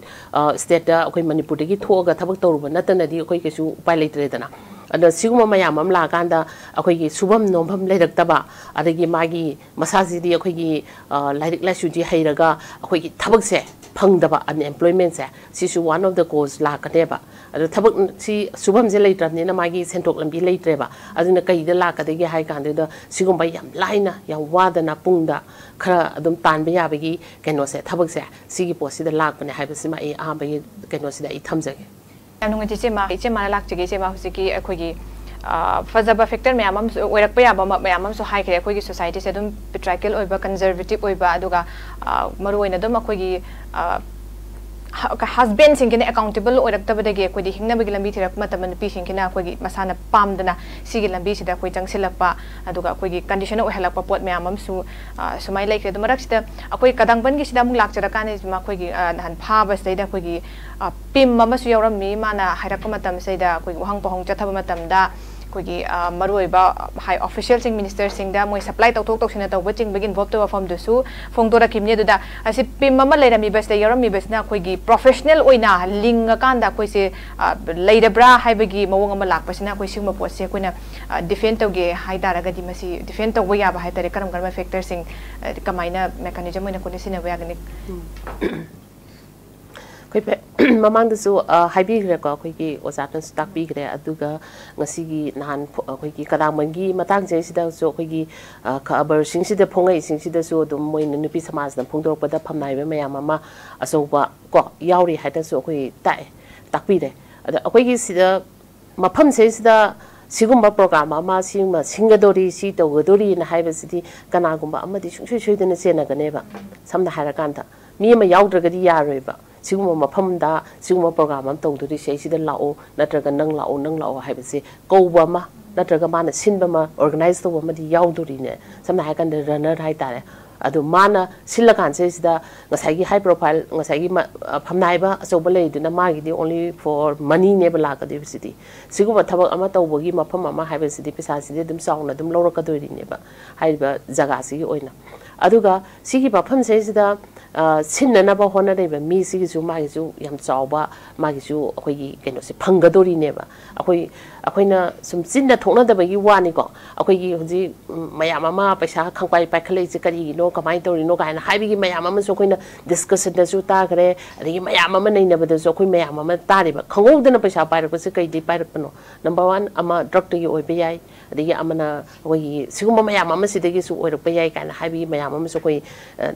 ꯁ꯭ꯇꯦꯠꯇ ꯑꯩꯈꯣꯏ ꯃꯅꯤꯄꯨꯔꯗꯒꯤ ꯊꯣꯛꯑꯒ ꯊꯕꯛ ꯇꯧꯔꯨꯕ ꯅꯠꯇꯅꯗꯤ ꯑꯩꯈꯣꯏ ꯀꯩꯁꯨ ꯎꯄꯥꯏ ꯂꯩꯇ꯭ꯔꯦꯗꯅ꯫ ꯑꯗꯣ ꯁꯤꯒꯨꯝꯕ ꯃꯌꯥꯝ ꯑꯃ ꯂꯥꯛꯑꯀꯥꯟꯗ ꯑꯩꯈꯣꯏꯒꯤ ꯁꯨꯐꯝ ꯅꯣꯝꯐꯝ ꯂꯩꯔꯛꯇꯕ, ꯑꯗꯒꯤ ꯃꯥꯒꯤ ꯃꯁꯥꯁꯤꯗꯤ ꯑꯩꯈꯣꯏꯒꯤ, ꯑ, ꯂꯥꯏꯔꯤꯛ ꯂꯥꯏꯁꯨꯗꯤ ꯍꯩꯔꯒ ꯑꯩꯈꯣꯏꯒꯤ ꯊꯕꯛꯁꯦ ꯐꯪꯗꯕ, ꯑꯟꯑꯦꯝꯄ꯭ꯂꯣꯏꯃꯦꯟꯁꯦ, ꯁꯤꯁꯨ one of the cause ꯂꯥꯛꯀꯅꯦꯕ꯫ ꯑꯗꯣ ꯊꯕꯛ ꯁꯤ ꯁꯨꯐꯝꯁꯦ ꯂꯩꯇ꯭ꯔꯕꯅꯤꯅ ꯃꯥꯒꯤ ꯁꯦꯟꯊꯣꯛ ꯂꯝꯕꯤ ꯂꯩꯇ꯭ꯔꯦꯕ꯫ ꯑꯗꯨꯅ ꯀꯩꯗ ꯂꯥꯛꯀꯗꯒꯦ ꯍꯥꯏ ꯀꯥꯟꯗꯨꯗ ꯁꯤꯒꯨꯝꯕ ꯌꯥꯝ ꯂꯥꯏꯅ, ꯌꯥꯝ ꯋꯥꯗꯅ ꯄꯨꯡꯗ ꯈꯔ ꯑꯗꯨꯝ ꯇꯥꯟꯕ ꯌꯥꯕꯒꯤ ꯀꯩꯅꯣꯁꯦ, ꯊꯕꯛꯁꯦ, ꯁꯤꯒꯤ ꯄꯣꯠꯁꯤꯗ ꯂꯥꯛꯄꯅꯦ ꯍꯥꯏꯕꯁꯤꯃ ꯑꯩ ꯑꯍꯥꯟꯕꯒꯤ ꯀꯩꯅꯣꯁꯤꯗ ꯑꯩ ꯊꯝꯖꯒꯦ꯫ ꯌꯥꯝ ꯅꯨꯡꯉꯥꯏꯖꯩ ꯏꯆꯦꯃ꯫ ꯏꯆꯦꯃꯅ ꯂꯥꯛꯆꯒꯦ ꯏꯆꯦꯃ꯫ ꯍꯧꯖꯤꯛꯀꯤ ꯑꯩꯈꯣꯏꯒꯤ, ꯑ, ꯐꯖꯕ ꯐꯦꯛꯇꯔ ꯃꯌꯥꯝ ꯑꯃꯁꯨ ꯑꯣꯏꯔꯛꯄ ꯌꯥꯕ ꯑꯃ, ꯃꯌꯥꯝ ꯑꯃꯁꯨ ꯍꯥꯏꯈ꯭ꯔꯦ꯫ ꯑꯩꯈꯣꯏꯒꯤ ꯁꯣꯁꯥꯏꯇꯤꯁꯦ ꯑꯗꯨꯝ ꯄꯦꯇ꯭ꯔꯥꯏꯀꯦꯜ ꯑꯣꯏꯕ, ꯀꯟꯖꯔꯕꯦꯇꯤꯞ ꯑꯣꯏꯕ, ꯑꯗꯨꯒ, ꯑ, ꯃꯔꯨꯑꯣꯏꯅ ꯑꯗꯨꯝ ꯑꯩꯈꯣꯏꯒꯤ, ꯑ, ꯍ-, ꯍꯁꯕꯦꯟꯁꯤꯡꯁꯤꯅ ꯑꯦꯀꯥꯎꯟꯇꯦꯕꯜ ꯑꯣꯏꯔꯛꯇꯕꯗꯒꯤ ꯑꯩꯈꯣꯏꯗꯤ ꯍꯤꯡꯅꯕꯒꯤ ꯂꯝꯕꯤ ꯊꯤꯔꯛꯄ ꯃꯇꯝꯗ ꯅꯨꯄꯤꯁꯤꯡꯁꯤꯅ ꯑꯩꯈꯣꯏꯒꯤ ꯃꯁꯥꯅ ꯄꯥꯝꯗꯅ ꯁꯤꯒꯤ ꯂꯝꯕꯤꯁꯤꯗ ꯑꯩꯈꯣꯏ ꯆꯪꯁꯤꯜꯂꯛꯄ, ꯑꯗꯨꯒ ꯑꯩꯈꯣꯏꯒꯤ ꯀꯟꯗꯤꯁꯟ ꯑꯣꯏꯍꯜꯂꯛꯄ ꯄꯣꯠ ꯃꯌꯥꯝ ꯑꯃꯁꯨ, ꯑ, ꯁꯨꯃꯥꯏꯅ ꯂꯩꯈ꯭ꯔꯦ꯫ ꯑꯗꯣ ꯃꯔꯛꯁꯤꯗ ꯑꯩꯈꯣꯏ ꯀꯗꯥꯡꯕꯟꯒꯤꯁꯤꯗ ꯑꯃꯨꯛ ꯂꯥꯛꯆꯔꯀꯥꯟꯗ ꯃꯈꯣꯏꯒꯤ, ꯑ, ꯅꯍꯥꯟ ꯐꯥꯕꯁꯤꯗꯩꯗ ꯑꯩꯈꯣꯏꯒꯤ, ꯑ, ꯄꯤꯝ ꯑꯃꯁꯨ ꯌꯥꯎꯔꯝꯃꯤ꯫ ꯃꯥꯅ ꯍꯥꯏꯔꯛꯄ ꯃꯇꯝꯁꯤꯗ ꯑꯩꯈꯣꯏꯒꯤ ꯋꯥꯍꯪ ꯄꯥꯎꯍꯪ ꯆꯠꯊꯕ ꯃꯇꯝꯗ ꯑꯩꯈꯣꯏꯒꯤ, ꯑ, ꯃꯔꯨꯑꯣꯏꯕ ꯍꯥꯏ ꯑꯣꯐꯤꯁꯤꯌꯦꯜꯁꯤꯡ, ꯃꯤꯅꯤꯁꯇꯔꯁꯤꯡꯗ ꯃꯣꯏ ꯁꯄ꯭ꯂꯥꯏ ꯇꯧꯊꯣꯛ ꯇꯧꯁꯤꯟꯅ ꯇꯧꯕ ꯆꯤꯡꯕꯒꯤ ꯏꯟꯚꯣꯜꯕ ꯇꯧꯕ ꯋꯥꯐꯝꯗꯨꯁꯨ ꯐꯣꯡꯗꯣꯔꯛꯈꯤꯕꯅꯤ꯫ ꯑꯗꯨꯗ ꯑꯁꯤ ꯄꯤꯝ ꯑꯃ ꯂꯩꯔꯝꯃꯤꯕꯁꯤꯗ, ꯌꯥꯎꯔꯝꯃꯤꯕꯁꯤꯅ ꯑꯩꯈꯣꯏꯒꯤ ꯄ꯭ꯔꯣꯐꯦꯁꯅꯦꯜ ꯑꯣꯏꯅ ꯂꯤꯡꯉꯀꯥꯟꯗ ꯑꯩꯈꯣꯏꯁꯦ, ꯑ, ꯂꯩꯔꯕ꯭ꯔꯥ ꯍꯥꯏꯕꯒꯤ ꯃꯑꯣꯡ ꯑꯃ ꯂꯥꯛꯄꯁꯤꯅ ꯑꯩꯈꯣꯏ ꯁꯤꯒꯨꯝꯕ ꯄꯣꯠꯁꯦ ꯑꯩꯈꯣꯏꯅ, ꯑ, ꯗꯤꯐꯦꯟ ꯇꯧꯒꯦ ꯍꯥꯏ ꯇꯥꯔꯒꯗꯤ ꯃꯁꯤ ꯗꯤꯐꯦꯟ ꯇꯧꯕ ꯌꯥꯕ ꯍꯥꯏ ꯇꯥꯔꯦ꯫ ꯀꯔꯝ ꯀꯔꯝꯕ ꯐꯦꯛꯇꯔꯁꯤꯡ, ꯑ, ꯀꯃꯥꯏꯅ ꯃꯦꯀꯥꯅꯤꯖꯝ ꯑꯣꯏꯅ ꯑꯩꯈꯣꯏꯅ ꯁꯤꯖꯤꯟꯅꯕ ꯌꯥꯒꯅꯤ? ꯑꯩꯈꯣꯏ ꯐꯦ-, ꯃꯃꯥꯡꯗꯁꯨ, ꯑ, ꯍꯥꯏꯕꯤꯈ꯭ꯔꯦꯀꯣ, ꯑꯩꯈꯣꯏꯒꯤ ꯑꯣꯖꯥꯅꯁꯨ ꯇꯥꯛꯄꯤꯈ꯭ꯔꯦ꯫ ꯑꯗꯨꯒ ꯉꯁꯤꯒꯤ ꯅꯍꯥꯟ ꯐꯣ-, ꯑꯩꯈꯣꯏꯒꯤ ꯀꯗꯥꯡꯕꯟꯒꯤ ꯃꯇꯥꯡꯁꯦ ꯁꯤꯗꯁꯨ ꯑꯩꯈꯣꯏꯒꯤ, ꯑ, ꯈꯕꯔꯁꯤꯡꯁꯤꯗ ꯐꯣꯡꯉꯛꯏꯁꯤꯡꯁꯤꯗꯁꯨ ꯑꯗꯨꯝ ꯃꯣꯏꯅ ꯅꯨꯄꯤ ꯁꯃꯥꯖꯅ ꯐꯣꯡꯗꯣꯔꯛꯄꯗ ꯐꯝꯅꯥꯏꯕ ꯃꯌꯥꯝ ꯑꯃ ꯑꯆꯧꯕ ꯀꯣ ꯌꯥꯎꯔꯤ ꯍꯥꯏꯅꯁꯨ ꯑꯩꯈꯣꯏ ꯇꯥꯛꯑꯦ, ꯇꯥꯛꯄꯤꯔꯦ꯫ ꯑꯗ ꯑꯩꯈꯣꯏꯒꯤ ꯁꯤꯗ ꯃꯐꯝꯁꯤꯗꯩꯁꯤꯗ ꯁꯤꯒꯨꯝꯕ ꯄ꯭ꯔꯣꯒ꯭ꯔꯥꯝ ꯑꯃ ꯁꯤꯃ ꯁꯤꯟꯒꯗꯣꯔꯤ, ꯁꯤ ꯇꯧꯒꯗꯣꯔꯤꯅ ꯍꯥꯏꯕꯁꯤꯗꯤ ꯀꯅꯥꯒꯨꯝꯕ ꯑꯃꯗꯤ ꯁꯨꯡꯁꯣꯏ ꯁꯣꯏꯗꯅ ꯆꯦꯟꯅꯒꯅꯦꯕ꯫ ꯁꯝꯅ ꯍꯥꯏꯔꯀꯥꯟꯗ ꯃꯤ ꯑꯃ ꯌꯥꯎꯗ꯭ꯔꯒꯗꯤ ꯌꯥꯔꯣꯏꯕ꯫ ꯁꯤꯒꯨꯝꯕ ꯃꯐꯝꯗ ꯁꯤꯒꯨꯝꯕ ꯄ꯭ꯔꯣꯒ꯭ꯔꯥꯝ ꯑꯃ ꯇꯧꯗꯣꯔꯤ, ꯁꯤꯗꯩꯁꯤꯗ ꯂꯥꯛꯑꯣ, ꯅꯠꯇ꯭ꯔꯒ ꯅꯪ ꯂꯥꯛꯑꯣ, ꯅꯪ ꯂꯥꯛꯑꯣ ꯍꯥꯏꯕꯁꯦ ꯀꯧꯕ ꯑꯃ, ꯅꯠꯇ꯭ꯔꯒ ꯃꯥꯅ ꯁꯤꯟꯕ ꯑꯃ, ꯑꯣꯔꯒꯅꯥꯏꯖ ꯇꯧꯕ ꯑꯃꯗꯤ ꯌꯥꯎꯗꯣꯔꯤꯅꯦ꯫ ꯁꯝꯅ ꯍꯥꯏꯔꯀꯥꯟꯗ ꯔꯟꯅꯔ ꯍꯥꯏꯇꯥꯔꯦ, ꯑꯗꯨ ꯃꯥꯅ ꯁꯤꯜꯂꯀꯥꯟꯁꯤꯗꯩꯁꯤꯗ ꯉꯁꯥꯏꯒꯤ high profile, ꯉꯁꯥꯏꯒꯤ ꯃ-, ꯑ, ꯐꯝꯅꯥꯏꯕ ꯑꯆꯧꯕ ꯂꯩꯗꯨꯅ ꯃꯥꯒꯤꯗꯤ only for money ꯅꯦꯕ ꯂꯥꯛꯀꯗꯣꯏꯕꯁꯤꯗꯤ꯫ ꯁꯤꯒꯨꯝꯕ ꯊꯕꯛ ꯑꯃ ꯇꯧꯕꯒꯤ ꯃꯐꯝ ꯑꯃ ꯍꯥꯏꯕꯁꯤꯗꯤ ꯄꯩꯁꯥꯁꯤꯗꯤ ꯑꯗꯨꯝ ꯆꯥꯎꯅ ꯑꯗꯨꯝ ꯂꯧꯔꯛꯀꯗꯣꯔꯤꯅꯦꯕ ꯍꯥꯏꯔꯤꯕ ꯖꯒꯥꯁꯤꯒꯤ ꯑꯣꯏꯅ꯫ ꯑꯗꯨꯒ ꯁꯤꯒꯤ ꯃꯐꯝꯁꯤꯗꯩꯁꯤꯗ, ꯑ, ꯁꯤꯟꯅꯅꯕ ꯍꯣꯠꯅꯔꯤꯕ ꯃꯤꯁꯤꯒꯤꯁꯨ ꯃꯥꯒꯤꯁꯨ ꯌꯥꯝ ꯆꯥꯎꯕ ꯃꯥꯒꯤꯁꯨ ꯑꯩꯈꯣꯏꯒꯤ ꯀꯩꯅꯣꯁꯦ ꯐꯪꯒꯗꯣꯔꯤꯅꯦꯕ꯫ ꯑꯩꯈꯣꯏ, ꯑꯩꯈꯣꯏꯅ ꯁꯨꯝ ꯆꯤꯟꯅ ꯊꯣꯛꯅꯗꯕꯒꯤ ꯋꯥꯅꯤꯀꯣ꯫ ꯑꯩꯈꯣꯏꯒꯤ ꯍꯧꯖꯤꯛ, ꯎꯝ, ꯃꯌꯥꯝ ꯑꯃ ꯄꯩꯁꯥ ꯈꯪꯄꯥꯏ ꯄꯥꯏꯈꯠꯂꯛꯏꯁꯦ ꯀꯔꯤꯒꯤꯅꯣ, ꯀꯃꯥꯏꯅ ꯇꯧꯔꯤꯅꯣ ꯀꯥꯏꯅ ꯍꯥꯏꯕꯒꯤ ꯃꯌꯥꯝ ꯑꯃꯁꯨ ꯑꯩꯈꯣꯏꯅ discussion ꯗꯁꯨ ꯇꯥꯈ꯭ꯔꯦ, ꯑꯗꯒꯤ ꯃꯌꯥꯝ ꯑꯃ ꯅꯩꯅꯕꯗꯁꯨ ꯑꯩꯈꯣꯏ ꯃꯌꯥꯝ ꯑꯃ ꯇꯥꯔꯤꯕ꯫ ꯈꯪꯍꯧꯗꯅ ꯄꯩꯁꯥ ꯄꯥꯏꯔꯛꯄꯁꯦ ꯀꯩꯗꯤ ꯄꯥꯏꯔꯛꯄꯅꯣ? Number one, ꯑꯃ drug ꯇꯒꯤ ꯑꯣꯏꯕ ꯌꯥꯏ, ꯑꯗꯒꯤ ꯑꯃꯅ ꯑꯩꯈꯣꯏꯒꯤ ꯁꯤꯒꯨꯝꯕ ꯃꯌꯥꯝ ꯑꯃꯁꯤꯗꯒꯤꯁꯨ ꯑꯣꯏꯔꯛꯄ ꯌꯥꯏ ꯀꯥꯏꯅ ꯍꯥꯏꯕꯒꯤ ꯃꯌꯥꯝ ꯑꯃꯁꯨ ꯑꯩꯈꯣꯏ, ꯑ,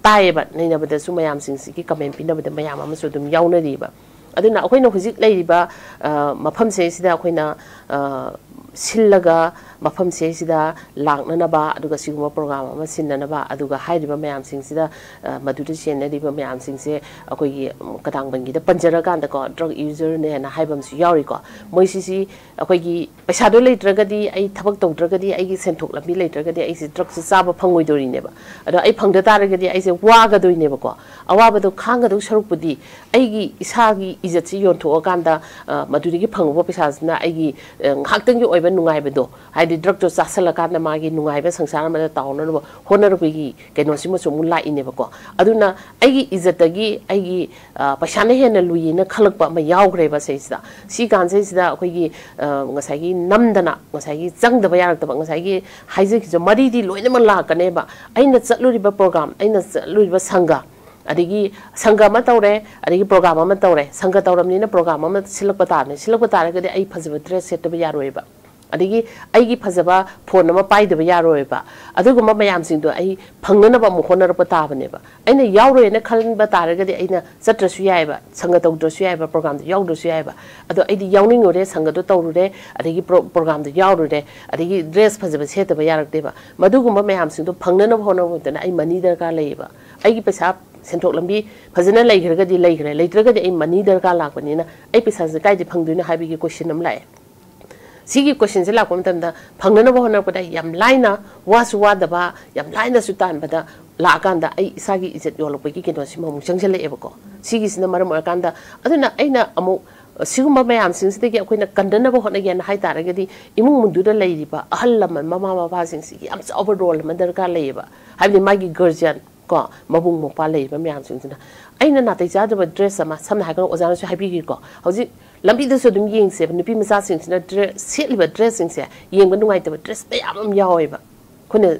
ꯇꯥꯏꯌꯦꯕ, ꯅꯩꯅꯕꯗꯁꯨ ꯃꯌꯥꯝꯁꯤꯡꯁꯤꯒꯤ comment ꯄꯤꯅꯕꯗ ꯃꯌꯥꯝ ꯑꯃꯁꯨ ꯑꯗꯨꯝ ꯌꯥꯎꯅꯔꯤꯕ꯫ ꯑꯗꯨꯅ ꯑꯩꯈꯣꯏꯅ ꯍꯧꯖꯤꯛ ꯂꯩꯔꯤꯕ, ꯑ, ꯃꯐꯝꯁꯦ ꯁꯤꯗ ꯑꯩꯈꯣꯏꯅ, ꯑ, ꯁꯤꯜꯂꯒ ꯃꯐꯝꯁꯦ ꯁꯤꯗ ꯂꯥꯛꯅꯅꯕ, ꯑꯗꯨꯒ ꯁꯤꯒꯨꯝꯕ program ꯑꯃ ꯁꯤꯟꯅꯅꯕ, ꯑꯗꯨꯒ ꯍꯥꯏꯔꯤꯕ ꯃꯌꯥꯝꯁꯤꯡꯁꯤꯗ, ꯑ, ꯃꯗꯨꯗ ꯆꯦꯟꯅꯔꯤꯕ ꯃꯌꯥꯝꯁꯤꯡꯁꯦ ꯑꯩꯈꯣꯏꯒꯤ, ꯎꯝ, ꯀꯇꯥꯡꯕꯟꯒꯤꯗ ꯄꯟꯖꯔꯀꯥꯟꯗꯀꯣ, drug user ꯅꯦꯅ ꯍꯥꯏꯕ ꯑꯃꯁꯨ ꯌꯥꯎꯔꯤꯀꯣ꯫ ꯃꯣꯏꯁꯤꯁꯤ ꯑꯩꯈꯣꯏꯒꯤ ꯄꯩꯁꯥꯗꯣ ꯂꯩꯇ꯭ꯔꯒꯗꯤ, ꯑꯩ ꯊꯕꯛ ꯇꯧꯗ꯭ꯔꯒꯗꯤ, ꯑꯩꯒꯤ ꯁꯦꯟꯊꯣꯛ ꯂꯝꯕꯤ ꯂꯩꯇ꯭ꯔꯒꯗꯤ ꯑꯩꯁꯦ drug ꯁꯦ ꯆꯥꯕ ꯐꯪꯉꯣꯏꯗꯣꯔꯤꯅꯦꯕ꯫ ꯑꯗꯣ ꯑꯩ ꯐꯪꯗ ꯇꯥꯔꯒꯗꯤ ꯑꯩꯁꯦ ꯋꯥꯒꯗꯣꯏꯅꯦꯕꯀꯣ꯫ ꯑꯋꯥꯕꯗꯣ ꯈꯥꯡꯒꯗꯧ ꯁꯔꯨꯛꯄꯨꯗꯤ ꯑꯩꯒꯤ ꯏꯁꯥꯒꯤ ꯏꯖꯠꯁꯤ ꯌꯣꯟꯊꯣꯛꯑꯀꯥꯟꯗ, ꯑ, ꯃꯗꯨꯗꯒꯤ ꯐꯪꯉꯛꯄ ꯄꯩꯁꯥꯁꯤꯅ ꯑꯩꯒꯤ, ꯑ, ꯉꯥꯏꯍꯥꯛꯇꯪꯒꯤ ꯑꯣꯏꯕ ꯅꯨꯡꯉꯥꯏꯕꯗꯣ, ꯍꯥꯏꯗꯤ drug ꯇꯣ ꯆꯥꯁꯤꯜꯂꯀꯥꯟꯗ ꯃꯥꯒꯤ ꯅꯨꯡꯉꯥꯏꯕ ꯁꯪꯁꯥꯔ ꯑꯃꯗ ꯇꯥꯎꯅꯅꯕ ꯍꯣꯠꯅꯔꯛꯄꯒꯤ ꯀꯩꯅꯣꯁꯤꯃꯁꯨ ꯑꯃꯨꯛ ꯂꯥꯛꯏꯅꯦꯕꯀꯣ꯫ ꯑꯗꯨꯅ ꯑꯩꯒꯤ ꯏꯖꯠꯇꯒꯤ ꯑꯩꯒꯤ, ꯑ, ꯄꯩꯁꯥꯅ ꯍꯦꯟꯅ ꯂꯨꯏꯌꯦꯅ ꯈꯜꯂꯛꯄ ꯑꯃ ꯌꯥꯎꯈ꯭ꯔꯦꯕ ꯁꯤꯁꯤꯗ꯫ ꯁꯤ ꯀꯥꯟꯁꯤꯗꯩꯁꯤꯗ ꯑꯩꯈꯣꯏꯒꯤ, ꯑ, ꯉꯁꯥꯏꯒꯤ ꯅꯝꯗꯅ, ꯉꯁꯥꯏꯒꯤ ꯆꯪꯗꯕ ꯌꯥꯔꯛꯇꯕ, ꯉꯁꯥꯏꯒꯤ ꯍꯥꯏꯖꯈꯤꯕ ꯃꯔꯤꯗꯤ ꯂꯣꯏꯅꯃꯛ ꯂꯥꯛꯀꯅꯦꯕ꯫ ꯑꯩꯅ ꯆꯠꯂꯨꯔꯤꯕ program, ꯑꯩꯅ ꯆꯠꯂꯨꯔꯤꯕ ꯁꯪꯒ, ꯑꯗꯒꯤ ꯁꯪꯒ ꯑꯃ ꯇꯧꯔꯦ, ꯑꯗꯒꯤ program ꯑꯃ ꯇꯧꯔꯦ꯫ ꯁꯪꯒ ꯇꯧꯔꯕꯅꯤꯅ program ꯑꯃ ꯁꯤꯜꯂꯛꯄ ꯇꯥꯕꯅꯤ꯫ ꯁꯤꯜꯂꯛꯄ ꯇꯥꯔꯒꯗꯤ ꯑꯩ ꯐꯖꯕ dress ꯁꯦꯠꯇꯕ ꯌꯥꯔꯣꯏꯕ, ꯑꯗꯒꯤ ꯑꯩꯒꯤ ꯐꯖꯕ phone ꯑꯃ ꯄꯥꯏꯗꯕ ꯌꯥꯔꯣꯏꯕ꯫ ꯑꯗꯨꯒꯨꯝꯕ ꯃꯌꯥꯝꯁꯤꯡꯗꯣ ꯑꯩ ꯐꯪꯅꯅꯕ ꯑꯃꯨꯛ ꯍꯣꯠꯅꯔꯛꯄ ꯇꯥꯕꯅꯦꯕ꯫ ꯑꯩꯅ ꯌꯥꯎꯔꯣꯏꯅ ꯈꯟꯕ ꯇꯥꯔꯒꯗꯤ ꯑꯩꯅ ꯆꯠꯇ꯭ꯔꯁꯨ ꯌꯥꯏꯑꯕ, ꯁꯪꯒ ꯇꯧꯗ꯭ꯔꯁꯨ ꯌꯥꯏꯑꯕ, program ꯗꯣ ꯌꯥꯎꯗ꯭ꯔꯁꯨ ꯌꯥꯏꯑꯕ꯫ ꯑꯗꯣ ꯑꯩꯗꯤ ꯌꯥꯎꯅꯤꯡꯉꯨꯔꯦ, ꯁꯪꯒꯗꯣ ꯇꯧꯔꯨꯔꯦ, ꯑꯗꯒꯤ pro-, program ꯗꯣ ꯌꯥꯎꯔꯨꯔꯦ, ꯑꯗꯒꯤ dress ꯐꯖꯕ ꯁꯦꯠꯇꯕ ꯌꯥꯔꯛꯇꯦꯕ꯫ ꯃꯗꯨꯒꯨꯝꯕ ꯃꯌꯥꯝꯁꯤꯡꯗꯣ ꯐꯪꯅꯅꯕ ꯍꯣꯠꯅꯕ ꯃꯇꯝꯗ ꯑꯩ money ꯗꯔꯀꯥꯔ ꯂꯩꯌꯦꯕ꯫ ꯑꯩꯒꯤ ꯄꯩꯁꯥ ꯁꯦꯟꯊꯣꯛ ꯂꯝꯕꯤ ꯐꯖꯅ ꯂꯩꯈ꯭ꯔꯒꯗꯤ ꯂꯩꯈ꯭ꯔꯦ, ꯂꯩꯇ꯭ꯔꯒꯗꯤ ꯑꯩ money ꯗꯔꯀꯥꯔ ꯂꯥꯛꯄꯅꯤꯅ ꯑꯩ ꯄꯩꯁꯥꯁꯦ ꯀꯥꯏꯗꯩ ꯐꯪꯗꯣꯏꯅꯣ ꯍꯥꯏꯕꯒꯤ question ꯑꯃ ꯂꯥꯛꯑꯦ꯫ ꯁꯤꯒꯤ ꯀꯣꯏꯁꯟꯁꯦ ꯂꯥꯛꯄ ꯃꯇꯝꯗ ꯐꯪꯅꯅꯕ ꯍꯣꯠꯅꯔꯛꯄꯗ ꯌꯥꯝ ꯂꯥꯏꯅ, ꯋꯥꯁꯨ ꯋꯥꯗꯕ, ꯌꯥꯝ ꯂꯥꯏꯅꯁꯨ ꯇꯥꯟꯕꯗ ꯂꯥꯛꯑꯀꯥꯟꯗ ꯑꯩ ꯏꯁꯥꯒꯤ ꯏꯖꯠ ꯌꯣꯜꯂꯛꯄꯒꯤ ꯀꯩꯅꯣꯁꯤꯃ ꯑꯃꯨꯛ ꯆꯪꯁꯤꯜꯂꯛꯑꯦꯕꯀꯣ꯫ ꯁꯤꯒꯤꯁꯤꯅ ꯃꯔꯝ ꯑꯣꯏꯔꯀꯥꯟꯗ, ꯑꯗꯨꯅ ꯑꯩꯅ ꯑꯃꯨꯛ ꯁꯤꯒꯨꯝꯕ ꯃꯌꯥꯝꯁꯤꯡꯁꯤꯗꯒꯤ ꯑꯩꯈꯣꯏꯅ ꯀꯟꯗꯅꯕ ꯍꯣꯠꯅꯒꯦꯅ ꯍꯥꯏ ꯇꯥꯔꯒꯗꯤ, ꯏꯃꯨꯡ ꯃꯅꯨꯡꯗꯨꯗ ꯂꯩꯔꯤꯕ ꯑꯍꯜ ꯂꯃꯟ, ꯃꯃꯥ ꯃꯄꯥꯁꯤꯡꯁꯤꯒꯤ ꯌꯥꯝ ꯆꯥꯎꯕ ꯔꯣꯜ ꯑꯃ ꯗꯔꯀꯥꯔ ꯂꯩꯌꯦꯕ꯫ ꯍꯥꯏꯕꯗꯤ ꯃꯥꯒꯤ ꯒꯥꯔꯖꯤꯌꯟ ꯀꯣ, ꯃꯕꯨꯡ ꯃꯧꯄ꯭ꯋꯥ ꯂꯩꯔꯤꯕ ꯃꯌꯥꯝꯁꯤꯡꯁꯤꯅ, ꯑꯩꯅ ꯅꯥꯇꯩ ꯆꯥꯗꯕ ꯗ꯭ꯔꯦꯁ ꯑꯃ, ꯁꯝꯅ ꯍꯥꯏꯔꯒ ꯑꯣꯖꯥꯅꯁꯨ ꯍꯥꯏꯕꯤꯈꯤꯀꯣ, ꯍꯧꯖꯤꯛ ꯂꯝꯕꯤꯗꯁꯨ ꯑꯗꯨꯝ ꯌꯦꯡꯁꯦꯕ, ꯅꯨꯄꯤ ꯃꯆꯥꯁꯤꯡꯁꯤꯅ ꯗ꯭ꯔꯦꯁ, ꯁꯦꯠꯂꯤꯕ ꯗ꯭ꯔꯦꯁꯁꯤꯡꯁꯦ ꯌꯦꯡꯕ ꯅꯨꯡꯉꯥꯏꯇꯕ ꯗ꯭ꯔꯦꯁ ꯃꯌꯥꯝ ꯑꯃ ꯌꯥꯎꯋꯦꯕ꯫ ꯑꯩꯈꯣꯏꯅ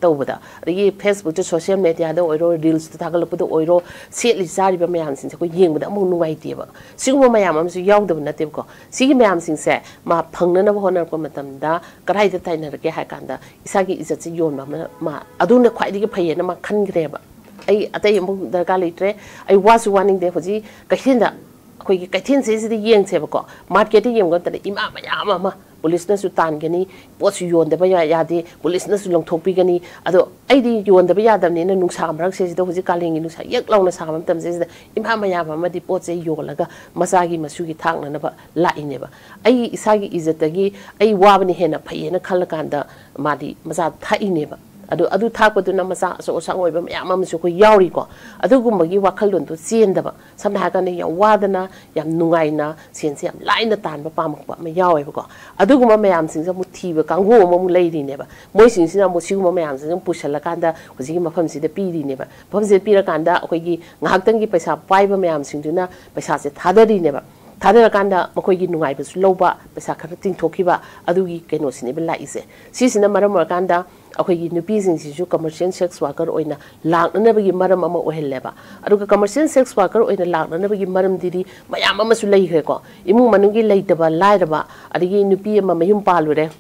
ꯇꯧꯕꯗ, ꯑꯗꯒꯤ ꯐꯦꯁꯕꯨꯛꯇ, ꯁꯣꯁꯤꯌꯦꯜ ꯃꯦꯗꯤꯌꯥꯗ ꯑꯣꯏꯔꯣ, ꯔꯤꯜꯁꯇ ꯊꯥꯒꯠꯂꯛꯄꯗ ꯑꯣꯏꯔꯣ, ꯁꯦꯠꯂꯤ ꯆꯥꯔꯤꯕ ꯃꯌꯥꯝꯁꯤꯡꯁꯦ ꯑꯩꯈꯣꯏ ꯌꯦꯡꯕꯗ ꯑꯃꯨꯛ ꯅꯨꯡꯉꯥꯏꯇꯦꯕ꯫ ꯁꯤꯒꯨꯝꯕ ꯃꯌꯥꯝ ꯑꯃꯁꯨ ꯌꯥꯎꯗꯕ ꯅꯠꯇꯦꯕꯀꯣ꯫ ꯁꯤꯒꯤ ꯃꯌꯥꯝꯁꯤꯡꯁꯦ ꯃꯥ ꯐꯪꯅꯅꯕ ꯍꯣꯠꯅꯔꯛꯄ ꯃꯇꯝꯗ ꯀꯗꯥꯏꯗ ꯇꯥꯏꯅꯔꯛꯀꯦ ꯍꯥꯏ ꯀꯥꯟꯗ, ꯏꯁꯥꯒꯤ ꯏꯖꯠꯁꯦ ꯌꯣꯟꯕ ꯑꯃꯅ, ꯃꯥ ꯑꯗꯨꯅ ꯈ꯭ꯋꯥꯏꯗꯒꯤ ꯐꯩꯌꯦꯅ ꯃꯥ ꯈꯟꯈ꯭ꯔꯦꯕ꯫ ꯑꯩ ꯑꯇꯩ ꯑꯃꯨꯛ ꯗꯔꯀꯥꯔ ꯂꯩꯇ꯭ꯔꯦ, ꯑꯩ ꯋꯥꯁꯨ ꯋꯥꯅꯤꯡꯗꯦ꯫ ꯍꯧꯖꯤꯛ ꯀꯩꯊꯦꯜꯗ, ꯑꯩꯈꯣꯏꯒꯤ ꯀꯩꯊꯦꯜꯁꯤꯗꯩꯁꯤꯗ ꯌꯦꯡꯁꯦꯕꯀꯣ, ꯃꯥꯔꯀꯦꯠꯇ ꯌꯦꯡꯕ ꯃꯇꯝꯗ ꯏꯃꯥ ꯃꯌꯥꯝ ꯑꯃ ꯄꯨꯂꯤꯁꯅꯁꯨ ꯇꯥꯟꯒꯅꯤ, ꯄꯣꯠꯁꯨ ꯌꯣꯟꯗꯕ ꯌꯥ-, ꯌꯥꯗꯦ, ꯄꯨꯂꯤꯁꯅꯁꯨ ꯂꯪꯊꯣꯛꯄꯤꯒꯅꯤ꯫ ꯑꯗꯣ ꯑꯩꯗꯤ ꯌꯣꯟꯗꯕ ꯌꯥꯗꯕꯅꯤꯅ, ꯅꯨꯡꯁꯥ ꯃꯔꯛꯁꯤꯗꯩꯁꯤꯗ, ꯍꯧꯖꯤꯛ ꯀꯥꯂꯦꯟꯒꯤ ꯅꯨꯡꯁꯥ ꯌꯛ ꯂꯥꯎꯅ ꯁꯥꯕ ꯃꯇꯝꯁꯤꯗꯩꯁꯤꯗ ꯏꯃꯥ ꯃꯌꯥꯝ ꯑꯃꯗꯤ ꯄꯣꯠ ꯆꯩ ꯌꯣꯜꯂꯒ ꯃꯆꯥꯒꯤ ꯃꯁꯨꯒꯤ ꯊꯥꯛꯅꯅꯕ ꯂꯥꯛꯏꯅꯦꯕ꯫ ꯑꯩ ꯏꯁꯥꯒꯤ ꯏꯖꯠꯇꯒꯤ ꯑꯩ ꯋꯥꯕꯅ ꯍꯦꯟꯅ ꯐꯩꯌꯦꯅ ꯈꯜꯂꯀꯥꯟꯗ ꯃꯥꯗꯤ ꯃꯆꯥ ꯊꯥꯛꯏꯅꯦꯕ꯫ ꯑꯗꯨ, ꯑꯗꯨ ꯊꯥꯛꯄꯗꯨꯅ ꯃꯆꯥ ꯑꯆꯧ ꯑꯁꯥꯡ ꯑꯣꯏꯕ ꯃꯌꯥꯝ ꯑꯃꯁꯨ ꯑꯩꯈꯣꯏ ꯌꯥꯎꯔꯤꯀꯣ꯫ ꯑꯗꯨꯒꯨꯝꯕꯒꯤ ꯋꯥꯈꯜꯂꯣꯟꯗꯣ ꯆꯦꯟꯗꯕ, ꯁꯝꯅ ꯍꯥꯏꯔꯀꯥꯟꯗ ꯌꯥꯝ ꯋꯥꯗꯅ, ꯌꯥꯝ ꯅꯨꯡꯉꯥꯏꯅ, ꯁꯦꯟꯁꯦ ꯌꯥꯝ ꯂꯥꯏꯅ ꯇꯥꯟꯕ ꯄꯥꯝꯃꯛꯄ ꯑꯃ ꯌꯥꯎꯋꯦꯕꯀꯣ꯫ ꯑꯗꯨꯒꯨꯝꯕ ꯃꯌꯥꯝꯁꯤꯡꯁꯦ ꯑꯃꯨꯛ ꯊꯤꯕ ꯀꯥꯡꯕꯨ ꯑꯃꯃꯨꯛ ꯂꯩꯔꯤꯅꯦꯕ꯫ ꯃꯣꯏꯁꯤꯡꯁꯤꯅ ꯑꯃꯨꯛ ꯁꯤꯒꯨꯝꯕ ꯃꯌꯥꯝꯁꯤꯡꯁꯦ ꯑꯃꯨꯛ ꯄꯨꯁꯜꯂꯀꯥꯟꯗ ꯍꯧꯖꯤꯛꯀꯤ ꯃꯐꯝꯁꯤꯗ ꯄꯤꯔꯤꯅꯦꯕ꯫ ꯃꯐꯝꯁꯤꯗ ꯄꯤꯔꯀꯥꯟꯗ ꯑꯩꯈꯣꯏꯒꯤ ꯉꯥꯏꯍꯥꯛꯇꯪꯒꯤ ꯄꯩꯁꯥ ꯄꯥꯏꯕ ꯃꯌꯥꯝꯁꯤꯡꯗꯨꯅ ꯄꯩꯁꯥꯁꯦ ꯊꯥꯗꯔꯤꯅꯦꯕ꯫ ꯊꯥꯗꯔꯀꯥꯟꯗ ꯃꯈꯣꯏꯒꯤ ꯅꯨꯡꯉꯥꯏꯕꯁꯨ ꯂꯧꯕ, ꯄꯩꯁꯥ ꯈꯔ ꯇꯤꯡꯊꯣꯛꯈꯤꯕ, ꯑꯗꯨꯒꯤ ꯀꯩꯅꯣꯁꯤꯅꯦꯕ ꯂꯥꯛꯏꯁꯦ꯫ ꯁꯤꯁꯤꯅ ꯃꯔꯝ ꯑꯣꯏꯔꯀꯥꯟꯗ ꯑꯩꯈꯣꯏꯒꯤ ꯅꯨꯄꯤꯁꯤꯡꯁꯤꯁꯨ commercial sex worker ꯑꯣꯏꯅ ꯂꯥꯛꯅꯅꯕꯒꯤ ꯃꯔꯝ ꯑꯃ ꯑꯣꯏꯍꯜꯂꯦꯕ꯫ ꯑꯗꯨꯒ commercial sex worker ꯑꯣꯏꯅ ꯂꯥꯛꯅꯅꯕꯒꯤ ꯃꯔꯝꯗꯨꯗꯤ ꯃꯌꯥꯝ ꯑꯃꯁꯨ ꯂꯩꯈ꯭ꯔꯦꯀꯣ꯫ ꯏꯃꯨꯡ ꯃꯅꯨꯡꯒꯤ ꯂꯩꯇꯕ ꯂꯥꯏꯔꯕ, ꯑꯗꯒꯤ ꯅꯨꯄꯤ ꯑꯃ ꯃꯌꯨꯝ ꯄꯥꯜꯂꯨꯔꯦ,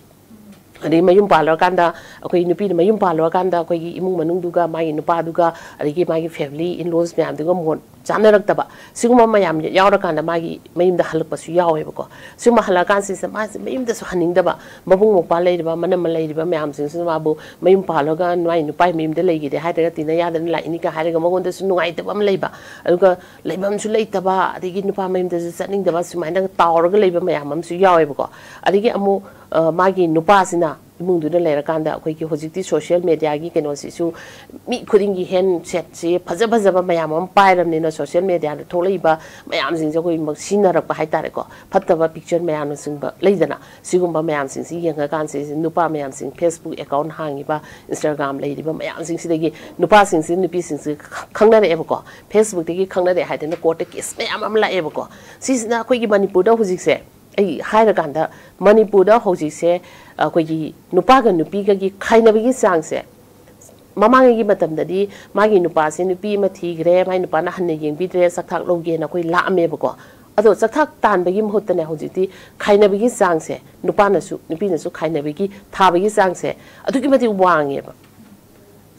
ꯑꯗꯩ ꯃꯌꯨꯝ ꯄꯥꯜꯂꯨꯔꯀꯥꯟꯗ, ꯑꯩꯈꯣꯏ ꯅꯨꯄꯤꯅ ꯃꯌꯨꯝ ꯄꯥꯜꯂꯨꯔꯀꯥꯟꯗ ꯑꯩꯈꯣꯏꯒꯤ ꯏꯃꯨꯡ ꯃꯅꯨꯡꯗꯨꯒ, ꯃꯥꯒꯤ ꯅꯨꯄꯥꯗꯨꯒ, ꯑꯗꯒꯤ ꯃꯥꯒꯤ family in-laws ꯃꯌꯥꯝꯗꯨꯒ ꯃꯣꯠ ꯆꯥꯅꯔꯛꯇꯕ, ꯁꯤꯒꯨꯝꯕ ꯃꯌꯥꯝ ꯌꯥꯎꯔꯀꯥꯟꯗ ꯃꯥꯒꯤ ꯃꯌꯨꯝꯗ ꯍꯜꯂꯛꯄꯁꯨ ꯌꯥꯎꯋꯦꯕꯀꯣ꯫ ꯁꯤꯒꯨꯝꯕ ꯍꯜꯂꯛꯑꯀꯥꯟꯁꯤꯗ ꯃꯥꯁꯦ ꯃꯌꯨꯝꯗꯁꯨ ꯍꯟꯅꯤꯡꯗꯕ, ꯃꯕꯨꯡ ꯃꯧꯄ꯭ꯋꯥ ꯂꯩꯔꯤꯕ, ꯃꯅꯝꯃ ꯂꯩꯔꯤꯕ ꯃꯌꯥꯝꯁꯤꯡꯁꯤꯅ ꯃꯥꯕꯨ ꯃꯌꯨꯝ ꯄꯥꯜꯂꯒ ꯃꯥꯏ ꯅꯨꯄꯥꯒꯤ ꯃꯌꯨꯝꯗ ꯂꯩꯈꯤꯗꯦ ꯍꯥꯏꯔꯒ ꯇꯤꯟꯅ ꯌꯥꯗꯅ ꯂꯥꯛꯏꯅꯤꯒ ꯍꯥꯏꯔꯒ ꯃꯉꯣꯟꯗꯁꯨ ꯅꯨꯡꯉꯥꯏꯇꯕ ꯑꯃ ꯂꯩꯕ, ꯑꯗꯨꯒ ꯂꯩꯐꯝꯁꯨ ꯂꯩꯇꯕ, ꯑꯗꯒꯤ ꯅꯨꯄꯥ ꯃꯌꯨꯝꯗꯁꯨ ꯆꯠꯅꯤꯡꯗꯕ, ꯁꯨꯃꯥꯏꯅ ꯇꯥꯎꯔꯒ ꯂꯩꯕ ꯃꯌꯥꯝ ꯑꯃꯁꯨ ꯌꯥꯎꯋꯦꯕꯀꯣ꯫ ꯑꯗꯒꯤ ꯑꯃꯨꯛ, ꯑ, ꯃꯥꯒꯤ ꯅꯨꯄꯥꯁꯤꯅ ꯏꯃꯨꯡꯗꯨꯗ ꯂꯩꯔꯀꯥꯟꯗ ꯑꯩꯈꯣꯏꯒꯤ ꯍꯧꯖꯤꯛꯇꯤ social media-ꯒꯤ ꯀꯩꯅꯣꯁꯤꯁꯨ ꯃꯤ ꯈꯨꯗꯤꯡꯒꯤ handset-ꯁꯤ ꯐꯖ ꯐꯖꯕ ꯃꯌꯥꯝ ꯑꯃ ꯄꯥꯏꯔꯕꯅꯤꯅ, social media-ꯗ ꯊꯣꯛꯂꯛꯏꯕ ꯃꯌꯥꯝꯁꯤꯡꯁꯦ ꯑꯩꯈꯣꯏ ꯃꯛ-, ꯁꯤꯖꯤꯟꯅꯔꯛꯄ ꯍꯥꯏꯇꯥꯔꯦꯀꯣ, ꯐꯠꯇꯕ picture ꯃꯌꯥꯝꯅꯆꯤꯡꯕ ꯂꯩꯗꯅ, ꯁꯤꯒꯨꯝꯕ ꯃꯌꯥꯝꯁꯤꯡꯁꯤ ꯌꯦꯡꯉꯀꯥꯟꯁꯤ ꯅꯨꯄꯥ ꯃꯌꯥꯝꯁꯤꯡ Facebook account ꯍꯥꯡꯉꯤꯕ, Instagram ꯂꯩꯔꯤꯕ ꯃꯌꯥꯝꯁꯤꯡꯁꯤꯗꯒꯤ ꯅꯨꯄꯥꯁꯤꯡꯁꯤ ꯅꯨꯄꯤꯁꯤꯡꯁꯤ ꯈ-, ꯈꯪꯅꯔꯛꯑꯦꯕꯀꯣ, Facebook-ꯇꯒꯤ ꯈꯪꯅꯔꯛꯑꯦ ꯍꯥꯏꯗꯅ court-ꯇ case ꯃꯌꯥꯝ ꯑꯃ ꯂꯥꯛꯑꯦꯕꯀꯣ꯫ ꯁꯤꯁꯤꯅ ꯑꯩꯈꯣꯏꯒꯤ ꯃꯅꯤꯄꯨꯔꯗ ꯍꯧꯖꯤꯛꯁꯦ, ꯑꯩ ꯍꯥꯏꯔꯀꯥꯟꯗ, ꯃꯅꯤꯄꯨꯔꯗ ꯍꯧꯖꯤꯛꯁꯦ ꯑꯩꯈꯣꯏꯒꯤ ꯅꯨꯄꯥꯒ ꯅꯨꯄꯤꯒꯒꯤ ꯈꯥꯏꯅꯕꯒꯤ ꯆꯥꯡꯁꯦ, ꯃꯃꯥꯡꯉꯩꯒꯤ ꯃꯇꯝꯗꯗꯤ ꯃꯥꯒꯤ ꯅꯨꯄꯥꯁꯦ ꯅꯨꯄꯤ ꯑꯃ ꯊꯤꯈ꯭ꯔꯦ, ꯃꯥꯒꯤ ꯅꯨꯄꯥꯅ ꯍꯟꯅ ꯌꯦꯡꯕꯤꯗ꯭ꯔꯦ, ꯆꯥꯛꯊꯥꯛ ꯂꯧꯒꯦꯅ ꯑꯩꯈꯣꯏ ꯂꯥꯛꯑꯝꯃꯦꯕꯀꯣ꯫ ꯑꯗꯣ ꯆꯥꯛꯊꯥꯛ ꯇꯥꯟꯕꯒꯤ ꯃꯍꯨꯠꯇꯅꯦ, ꯍꯧꯖꯤꯛꯇꯤ ꯈꯥꯏꯅꯕꯒꯤ ꯆꯥꯡꯁꯦ, ꯅꯨꯄꯥꯅꯁꯨ ꯅꯨꯄꯤꯅꯁꯨ ꯈꯥꯏꯅꯕꯒꯤ, ꯊꯥꯕꯒꯤ ꯆꯥꯡꯁꯦ ꯑꯗꯨꯛꯀꯤ ꯃꯇꯤꯛ ꯋꯥꯡꯉꯦꯕ꯫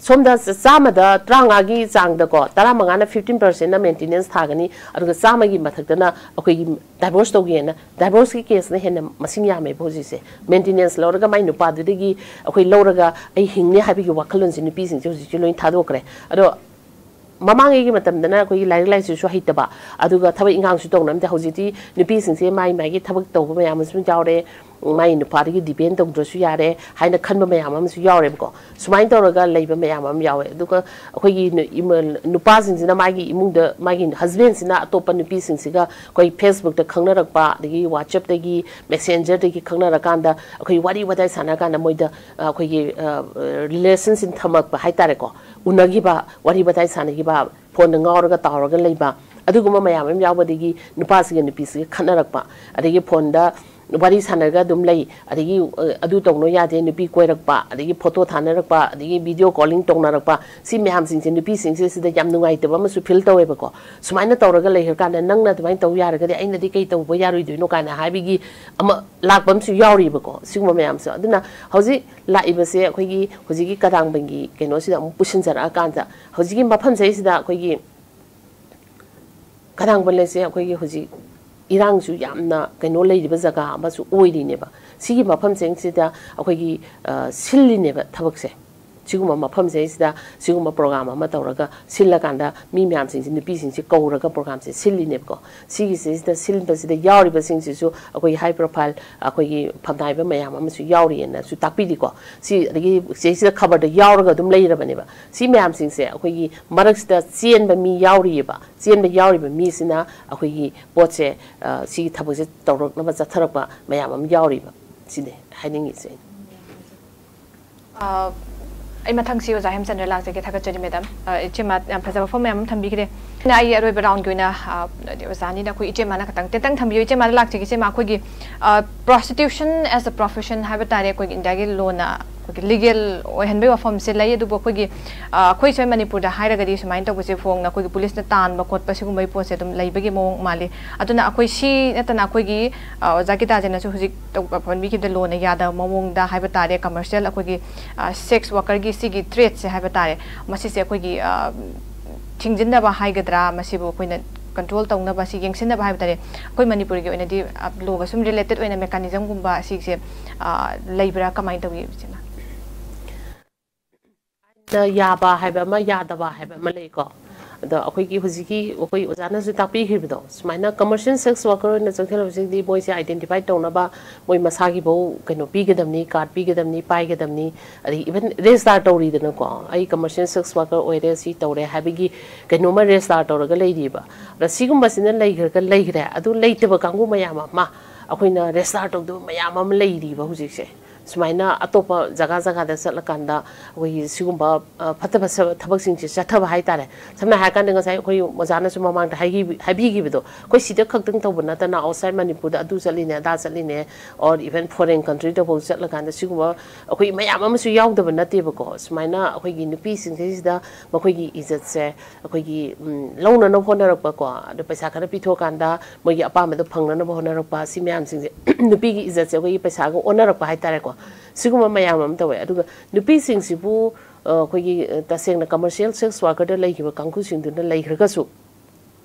ꯁꯣꯝꯗ ꯆ-, ꯆꯥꯝꯃꯗ ꯇꯔꯥꯃꯉꯥꯒꯤ ꯆꯥꯡꯗꯀꯣ, ꯇꯔꯥꯃꯉꯥꯅ, fifteen percent-ꯅ maintenance ꯊꯥꯒꯅꯤ, ꯑꯗꯨꯒ ꯆꯥꯝꯃꯒꯤ ꯃꯊꯛꯇꯅ ꯑꯩꯈꯣꯏꯒꯤ divorce ꯇꯧꯒꯦꯅ, divorce-ꯀꯤ case-ꯅ ꯍꯦꯟꯅ ꯃꯁꯤꯡ ꯌꯥꯝꯃꯦꯕ ꯍꯧꯖꯤꯛꯁꯦ꯫ Maintenance ꯂꯧꯔꯒ ꯃꯥꯏ ꯅꯨꯄꯥꯗꯨꯗꯒꯤ ꯑꯩꯈꯣꯏ ꯂꯧꯔꯒ ꯑꯩ ꯍꯤꯡꯅꯤ ꯍꯥꯏꯕꯒꯤ ꯋꯥꯈꯜꯂꯣꯟꯁꯦ ꯅꯨꯄꯤꯁꯤꯡꯁꯦ ꯍꯧꯖꯤꯛꯁꯦ ꯂꯣꯏ ꯊꯥꯗꯣꯛꯈ꯭ꯔꯦ꯫ ꯑꯗꯣ ꯃꯃꯥꯡꯉꯩꯒꯤ ꯃꯇꯝꯗꯅ ꯑꯩꯈꯣꯏꯒꯤ ꯂꯥꯏꯔꯤꯛ ꯂꯥꯏꯁꯨꯁꯨ ꯍꯩꯇꯕ, ꯑꯗꯨꯒ ꯊꯕꯛ ꯏꯪꯈꯥꯡꯁꯨ ꯇꯧꯅꯔꯝꯗꯦ꯫ ꯍꯧꯖꯤꯛꯇꯤ ꯅꯨꯄꯤꯁꯤꯡꯁꯦ ꯃꯥꯏ ꯃꯥꯏꯒꯤ ꯊꯕꯛ ꯇꯧꯕ ꯃꯌꯥꯝ ꯑꯃꯁꯨ ꯌꯥꯎꯔꯦ, ꯃꯥꯏ ꯅꯨꯄꯥꯗꯒꯤ depend ꯇꯧꯗ꯭ꯔꯁꯨ ꯌꯥꯔꯦ ꯍꯥꯏꯅ ꯈꯟꯕ ꯃꯌꯥꯝ ꯑꯃꯁꯨ ꯌꯥꯎꯔꯦꯕꯀꯣ꯫ ꯁꯨꯃꯥꯏꯅ ꯇꯧꯔꯒ ꯂꯩꯕ ꯃꯌꯥꯝ ꯑꯃ ꯌꯥꯎꯋꯦ꯫ ꯑꯗꯨꯒ ꯑꯩꯈꯣꯏꯒꯤ ꯅꯨ-, ꯏꯃ-, ꯅꯨꯄꯥꯁꯤꯡꯁꯤꯅ ꯃꯥꯒꯤ ꯏꯃꯨꯡꯗ ꯃꯥꯒꯤ husband-ꯁꯤꯅ ꯑꯇꯣꯞꯄ ꯅꯨꯄꯤꯁꯤꯡꯁꯤꯒ ꯑꯩꯈꯣꯏ Facebook-ꯇ ꯈꯪꯅꯔꯛꯄ, ꯑꯗꯒꯤ WhatsApp-ꯇꯒꯤ, Messenger-ꯗꯒꯤ ꯈꯪꯅꯔꯀꯥꯟꯗ ꯑꯩꯈꯣꯏ ꯋꯥꯔꯤ ꯋꯥꯇꯥꯏ ꯁꯥꯟꯅꯔꯀꯥꯟꯗ ꯃꯣꯏꯗ, ꯑ, ꯑꯩꯈꯣꯏꯒꯤ, ꯑ, relation-ꯁꯤ ꯊꯝꯃꯛꯄ ꯍꯥꯏꯇꯥꯔꯦꯀꯣ꯫ ꯎꯅꯈꯤꯕ, ꯋꯥꯔꯤ ꯋꯥꯇꯥꯏ ꯁꯥꯟꯅꯈꯤꯕ, phone-ꯗ ꯉꯥꯎꯔꯒ ꯇꯥꯎꯔꯒ ꯂꯩꯕ, ꯑꯗꯨꯒꯨꯝꯕ ꯃꯌꯥꯝ ꯑꯃ ꯌꯥꯎꯕꯗꯒꯤ ꯅꯨꯄꯥꯁꯤꯒ ꯅꯨꯄꯤꯁꯤꯒ ꯈꯠꯅꯔꯛꯄ, ꯑꯗꯒꯤ phone-ꯗ ꯋꯥꯔꯤ ꯁꯥꯟꯅꯔꯒ ꯑꯗꯨꯝ ꯂꯩ, ꯑꯗꯒꯤ ꯑ, ꯑꯗꯨ ꯇꯧꯅꯣ ꯌꯥꯗꯦ, ꯅꯨꯄꯤ ꯀꯣꯏꯔꯛꯄ, ꯑꯗꯒꯤ ꯐꯣꯇꯣ ꯊꯥꯅꯔꯛꯄ, ꯑꯗꯒꯤ ꯚꯤꯗꯤꯑꯣ ꯀꯣꯂꯤꯡ ꯇꯧꯅꯔꯛꯄ, ꯁꯤ ꯃꯌꯥꯝꯁꯤꯡꯁꯦ ꯅꯨꯄꯤꯁꯤꯡꯁꯦ ꯁꯤꯗ ꯌꯥꯝ ꯅꯨꯡꯉꯥꯏꯇꯕ ꯑꯃꯁꯨ ꯐꯤꯜ ꯇꯧꯋꯦꯕꯀꯣ꯫ ꯁꯨꯃꯥꯏꯅ ꯇꯧꯔꯒ ꯂꯩꯈ꯭ꯔꯀꯥꯟꯗ ꯅꯪꯅ ꯑꯗꯨꯃꯥꯏꯅ ꯇꯧ ꯌꯥꯔꯒꯗꯤ ꯑꯩꯅꯗꯤ ꯀꯩ ꯇꯧꯕ ꯌꯥꯔꯣꯏꯗꯣꯏꯅꯣ ꯀꯥꯏꯅ ꯍꯥꯏꯕꯒꯤ ꯑꯃ ꯂꯥꯛꯄ ꯑꯃꯁꯨ ꯌꯥꯎꯔꯤꯕꯀꯣ꯫ ꯁꯤꯒꯨꯝꯕ ꯃꯌꯥꯝꯁꯦ, ꯑꯗꯨꯅ ꯍꯧꯖꯤꯛ ꯂꯥꯛꯏꯕꯁꯦ ꯑꯩꯈꯣꯏꯒꯤ ꯍꯧꯖꯤꯛꯀꯤ ꯀꯗꯥꯡꯕꯟꯒꯤ ꯀꯩꯅꯣꯁꯤꯗ ꯑꯃꯨꯛ ꯄꯨꯁꯤꯟꯖꯔꯛꯑꯀꯥꯟꯗ ꯍꯧꯖꯤꯛꯀꯤ ꯃꯐꯝꯁꯤꯗꯩꯁꯤꯗ ꯑꯩꯈꯣꯏꯒꯤ ꯀꯗꯥꯡꯕꯟ ꯂꯩꯁꯦ ꯑꯩꯈꯣꯏꯒꯤ ꯍꯧꯖꯤꯛ ꯏꯔꯥꯡꯁꯨ ꯌꯥꯝꯅ ꯀꯩꯅꯣ ꯂꯩꯔꯤꯕ ꯖꯒꯥ ꯑꯃꯁꯨ ꯑꯣꯏꯔꯤꯅꯦꯕ꯫ ꯁꯤꯒꯤ ꯃꯐꯝꯁꯤꯡꯁꯤꯗ ꯑꯩꯈꯣꯏꯒꯤ, ꯑ, ꯁꯤꯜꯂꯤꯅꯦꯕ ꯊꯕꯛꯁꯦ꯫ ꯁꯤꯒꯨꯝꯕ ꯃꯐꯝꯁꯤꯗꯩꯁꯤꯗ ꯁꯤꯒꯨꯝꯕ ꯄ꯭ꯔꯣꯒ꯭ꯔꯥꯝ ꯑꯃ ꯇꯧꯔꯒ ꯁꯤꯜꯂꯀꯥꯟꯗ ꯃꯤ ꯃꯌꯥꯝꯁꯤꯡꯁꯤ, ꯅꯨꯄꯤꯁꯤꯡꯁꯤ ꯀꯧꯔꯒ ꯄ꯭ꯔꯣꯒ꯭ꯔꯥꯝꯁꯦ ꯁꯤꯜꯂꯤꯅꯦꯕꯀꯣ꯫ ꯁꯤꯒꯤꯁꯤꯗ ꯁꯤꯟꯕꯁꯤꯗ ꯌꯥꯎꯔꯤꯕꯁꯤꯡꯁꯤꯁꯨ ꯑꯩꯈꯣꯏꯒꯤ ꯍꯥꯏ ꯄ꯭ꯔꯣꯐꯥꯏꯜ, ꯑꯩꯈꯣꯏꯒꯤ ꯐꯝꯅꯥꯏꯕ ꯃꯌꯥꯝ ꯑꯃꯁꯨ ꯌꯥꯎꯔꯤꯑꯅꯁꯨ ꯇꯥꯛꯄꯤꯔꯤꯀꯣ꯫ ꯁꯤ ꯑꯗꯒꯤ ꯁꯤꯗꯩꯁꯤꯗ ꯈꯕꯔꯗ ꯌꯥꯎꯔꯒ ꯑꯗꯨꯝ ꯂꯩꯔꯕꯅꯦꯕ꯫ ꯁꯤ ꯃꯌꯥꯝꯁꯤꯡꯁꯦ ꯑꯩꯈꯣꯏꯒꯤ ꯃꯔꯛꯁꯤꯗ ꯆꯦꯟꯕ ꯃꯤ ꯌꯥꯎꯔꯤꯑꯕ꯫ ꯆꯦꯟꯕ ꯌꯥꯎꯔꯤꯕ ꯃꯤꯁꯤꯅ ꯑꯩꯈꯣꯏꯒꯤ ꯄꯣꯠꯁꯦ, ꯑ, ꯁꯤꯒꯤ ꯊꯕꯛꯁꯦ ꯇꯧꯔꯛꯅꯕ ꯆꯠꯊꯔꯛꯄ ꯃꯌꯥꯝ ꯑꯃ ꯌꯥꯎꯔꯤꯕ꯫ ꯁꯤꯅꯦ ꯍꯥꯏꯅꯤꯡꯉꯤꯁꯦ ꯑꯩꯅ꯫ ꯑ, ꯑꯩ ꯃꯊꯪꯁꯤ ꯑꯣꯖꯥ ꯍꯦꯝꯆꯟꯗ꯭ꯔ ꯂꯥꯛꯆꯒꯦ꯫ ꯊꯥꯒꯠꯆꯔꯤ ꯃꯦꯗꯥꯝ꯫ ꯑ, ꯏꯆꯦꯃ ꯌꯥꯝ ꯐꯖꯕ ꯋꯥꯐꯝ ꯃꯌꯥꯝ ꯑꯃ ꯊꯝꯕꯤꯈ꯭ꯔꯦ꯫ ꯑꯩꯅ ꯑꯩꯒꯤ ꯑꯔꯣꯏꯕ ꯔꯥꯎꯟꯒꯤ ꯑꯣꯏꯅ, ꯑ, ꯍꯥꯏꯗꯤ ꯑꯣꯖꯥꯅꯤꯅ ꯑꯩꯈꯣꯏ ꯏꯆꯦꯃꯅ ꯈꯇꯪ ꯇꯦꯟꯇꯪ ꯊꯝꯕꯤꯌꯨ꯫ ꯏꯆꯦꯃꯗ ꯂꯥꯛꯆꯒꯦ꯫ ꯏꯆꯦꯃ, ꯑꯩꯈꯣꯏꯒꯤ, ꯑ, prostitution as a profession ꯍꯥꯏꯕ ꯇꯥꯔꯦ, ꯑꯩꯈꯣꯏꯒꯤ ꯏꯟꯗꯤꯌꯥꯒꯤ ꯂꯣꯅ ꯑꯩꯈꯣꯏꯒꯤ ꯂꯤꯒꯦꯜ ꯑꯣꯏꯍꯟꯕꯒꯤ ꯋꯥꯐꯝꯁꯦ ꯂꯩ, ꯑꯗꯨꯕꯨ ꯑꯩꯈꯣꯏꯒꯤ, ꯑ, ꯑꯩꯈꯣꯏ ꯁ꯭ꯋꯥꯏ ꯃꯅꯤꯄꯨꯔꯗ ꯍꯥꯏꯔꯒꯗꯤ ꯁꯨꯃꯥꯏꯅ ꯇꯧꯕꯁꯦ ꯐꯣꯡꯅ ꯑꯩꯈꯣꯏꯒꯤ ꯄꯨꯂꯤꯁꯅ ꯇꯥꯟꯕ ꯈꯣꯠꯄ ꯁꯤꯒꯨꯝꯕꯒꯤ ꯄꯣꯠꯁꯦ ꯑꯗꯨꯝ ꯂꯩꯕꯒꯤ ꯃꯑꯣꯡ ꯃꯥꯜꯂꯤ꯫ ꯑꯗꯨꯅ ꯑꯩꯈꯣꯏ ꯁꯤ ꯅꯠꯇꯅ ꯑꯩꯈꯣꯏꯒꯤ, ꯑ, ꯑꯣꯖꯥ ꯒꯤꯇꯥꯖꯅꯁꯨ ꯍꯧꯖꯤꯛ ꯇꯧ-, ꯄꯟꯕꯤꯈꯤꯕꯗ ꯂꯣꯅ ꯌꯥꯗꯕ ꯃꯑꯣꯡꯗ ꯍꯥꯏꯕ ꯇꯥꯔꯦ, ꯀꯃꯔꯁꯤꯌꯦꯜ ꯑꯩꯈꯣꯏꯒꯤ, ꯑ, ꯁꯦꯛꯁ ꯋꯥꯔꯀꯔꯒꯤ ꯁꯤꯒꯤ ꯇ꯭ꯔꯦꯠꯁꯦ ꯍꯥꯏꯕ ꯇꯥꯔꯦ, ꯃꯁꯤꯁꯦ ꯑꯩꯈꯣꯏꯒꯤ, ꯑ, ꯊꯤꯡꯖꯤꯟꯅꯕ ꯍꯥꯏꯒꯗ꯭ꯔꯥ, ꯃꯁꯤꯕꯨ ꯑꯩꯈꯣꯏꯅ ꯀꯟꯇ꯭ꯔꯣꯜ ꯇꯧꯅꯕ, ꯁꯤ ꯌꯦꯡꯁꯤꯟꯅꯕ ꯍꯥꯏꯕ ꯇꯥꯔꯦ, ꯑꯩꯈꯣꯏ ꯃꯅꯤꯄꯨꯔꯒꯤ ꯑꯣꯏꯅꯗꯤ, ꯑ, ꯂꯣꯒ ꯁꯨꯝ ꯔꯤꯂꯦꯇꯦꯠ ꯑꯣꯏꯅ ꯃꯦꯀꯥꯅꯤꯖꯝꯒꯨꯝꯕ ꯁꯤꯁꯦ, ꯑ, ꯂꯩꯕ꯭ꯔꯥ, ꯀꯃꯥꯏꯅ ꯇꯧꯏ, ꯏꯆꯦꯃ? ꯌꯥꯕ ꯍꯥꯏꯕ ꯑꯃ, ꯌꯥꯗꯕ ꯍꯥꯏꯕ ꯑꯃ ꯂꯩꯀꯣ꯫ ꯑꯗꯣ ꯑꯩꯈꯣꯏꯒꯤ ꯍꯧꯖꯤꯛꯀꯤ ꯑꯩꯈꯣꯏ ꯑꯣꯖꯥꯅꯁꯨ ꯇꯥꯛꯄꯤꯈꯤꯕꯗꯣ, ꯁꯨꯃꯥꯏꯅ ꯀꯃꯔꯁꯤꯌꯦꯜ ꯁꯦꯛꯁ ꯋꯥꯔꯀꯔ ꯑꯣꯏꯅ ꯆꯪꯁꯤꯜꯂꯕꯁꯤꯡꯗꯤ ꯃꯣꯏꯁꯦ ꯑꯥꯏꯗꯦꯟꯇꯤꯐꯥꯏ ꯇꯧꯅꯕ ꯃꯣꯏ ꯃꯁꯥꯒꯤꯐꯧ ꯀꯩꯅꯣ ꯄꯤꯒꯗꯕꯅꯤ, ꯀꯥꯔꯗ ꯄꯤꯒꯗꯕꯅꯤ, ꯄꯥꯏꯒꯗꯕꯅꯤ, ꯑꯗꯒꯤ ꯏꯚꯟ ꯔꯦꯖꯤꯁꯇꯥꯔ ꯇꯧꯔꯤꯗꯅꯀꯣ, ꯑꯩ ꯀꯃꯔꯁꯤꯌꯦꯜ ꯁꯦꯛꯁ ꯋꯥꯔꯀꯔ ꯑꯣꯏꯔꯦ, ꯁꯤ ꯇꯧꯔꯦ ꯍꯥꯏꯕꯒꯤ ꯀꯩꯅꯣꯝꯃ ꯔꯦꯖꯤꯁꯇꯥꯔ ꯇꯧꯔꯒ ꯂꯩꯔꯤꯕ꯫ ꯑꯗ ꯁꯤꯒꯨꯝꯕꯁꯤꯅ ꯂꯩꯈ꯭ꯔꯒ ꯂꯩꯈ꯭ꯔꯦ, ꯑꯗꯨ ꯂꯩꯇꯕ ꯀꯥꯡꯕꯨ ꯃꯌꯥꯝ ꯑꯃ, ꯑꯩꯈꯣꯏꯅ ꯔꯦꯖꯤꯁꯇꯥꯔ ꯇꯧꯗꯕ ꯃꯌꯥꯝ ꯑꯃ ꯂꯩꯔꯤꯕ ꯍꯧꯖꯤꯛꯁꯦ꯫ ꯁꯨꯃꯥꯏꯅ ꯑꯇꯣꯞꯄ ꯖꯒꯥ ꯖꯒꯥꯗ ꯆꯠꯂꯀꯥꯟꯗ ꯑꯩꯈꯣꯏꯒꯤ ꯁꯤꯒꯨꯝꯕ, ꯑ, ꯐꯠꯇꯕ ꯁ-, ꯊꯕꯛꯁꯤꯡꯁꯦ ꯆꯠꯊꯕ ꯍꯥꯏꯇꯥꯔꯦ꯫ ꯁꯝꯅ ꯍꯥꯏꯔꯀꯥꯟꯗ ꯉꯁꯥꯏ ꯑꯩꯈꯣꯏ ꯑꯣꯖꯥꯅꯁꯨ ꯃꯃꯥꯡꯗ ꯍꯥꯏꯈꯤꯕ-, ꯍꯥꯏꯕꯤꯈꯤꯕꯗꯣ, ꯑꯩꯈꯣꯏ ꯁꯤꯗ ꯈꯛꯇꯪ ꯇꯧꯕ ꯅꯠꯇꯅ outside ꯃꯅꯤꯄꯨꯔꯗ ꯑꯗꯨ ꯆꯠꯂꯤꯅꯦ, ꯑꯗꯥ ꯆꯠꯂꯤꯅꯦ, or even foreign countryꯗꯐꯥꯎ ꯆꯠꯂꯀꯥꯟꯗ ꯁꯤꯒꯨꯝꯕ ꯑꯩꯈꯣꯏ ꯃꯌꯥꯝ ꯑꯃꯁꯨ ꯌꯥꯎꯗꯕ ꯅꯠꯇꯦꯕꯀꯣ꯫ ꯁꯨꯃꯥꯏꯅ ꯑꯩꯈꯣꯏꯒꯤ ꯅꯨꯄꯤꯁꯤꯡꯁꯤꯗ ꯃꯈꯣꯏꯒꯤ ꯏꯖꯠꯁꯦ ꯑꯩꯈꯣꯏꯒꯤ, ꯎꯝ, ꯂꯧꯅꯅꯕ ꯍꯣꯠꯅꯔꯛꯄꯀꯣ, ꯑꯗꯣ ꯄꯩꯁꯥ ꯈꯔ ꯄꯤꯊꯣꯛꯑꯀꯥꯟꯗ ꯃꯣꯏꯒꯤ ꯑꯄꯥꯝꯕꯗꯣ ꯐꯪꯅꯅꯕ ꯍꯣꯠꯅꯔꯛꯄ, ꯁꯤ ꯃꯌꯥꯝꯁꯤꯡꯁꯦ ꯅꯨꯄꯤꯒꯤ ꯏꯖꯠꯁꯦ ꯑꯩꯈꯣꯏꯒꯤ ꯄꯩꯁꯥꯒ ꯑꯣꯟꯅꯔꯛꯄ ꯍꯥꯏꯇꯥꯔꯦꯀꯣ꯫ ꯁꯤꯒꯨꯝꯕ ꯃꯌꯥꯝ ꯑꯃ ꯇꯧꯋꯦ꯫ ꯑꯗꯨꯒ ꯅꯨꯄꯤꯁꯤꯡꯁꯤꯕꯨ, ꯑ, ꯑꯩꯈꯣꯏꯒꯤ, ꯑ, ꯇꯁꯦꯡꯅ commercial sex workerꯗ ꯂꯩꯈꯤꯕ ꯀꯥꯡꯕꯨꯁꯤꯡꯗꯨꯅ ꯂꯩꯈ꯭ꯔꯒꯁꯨ,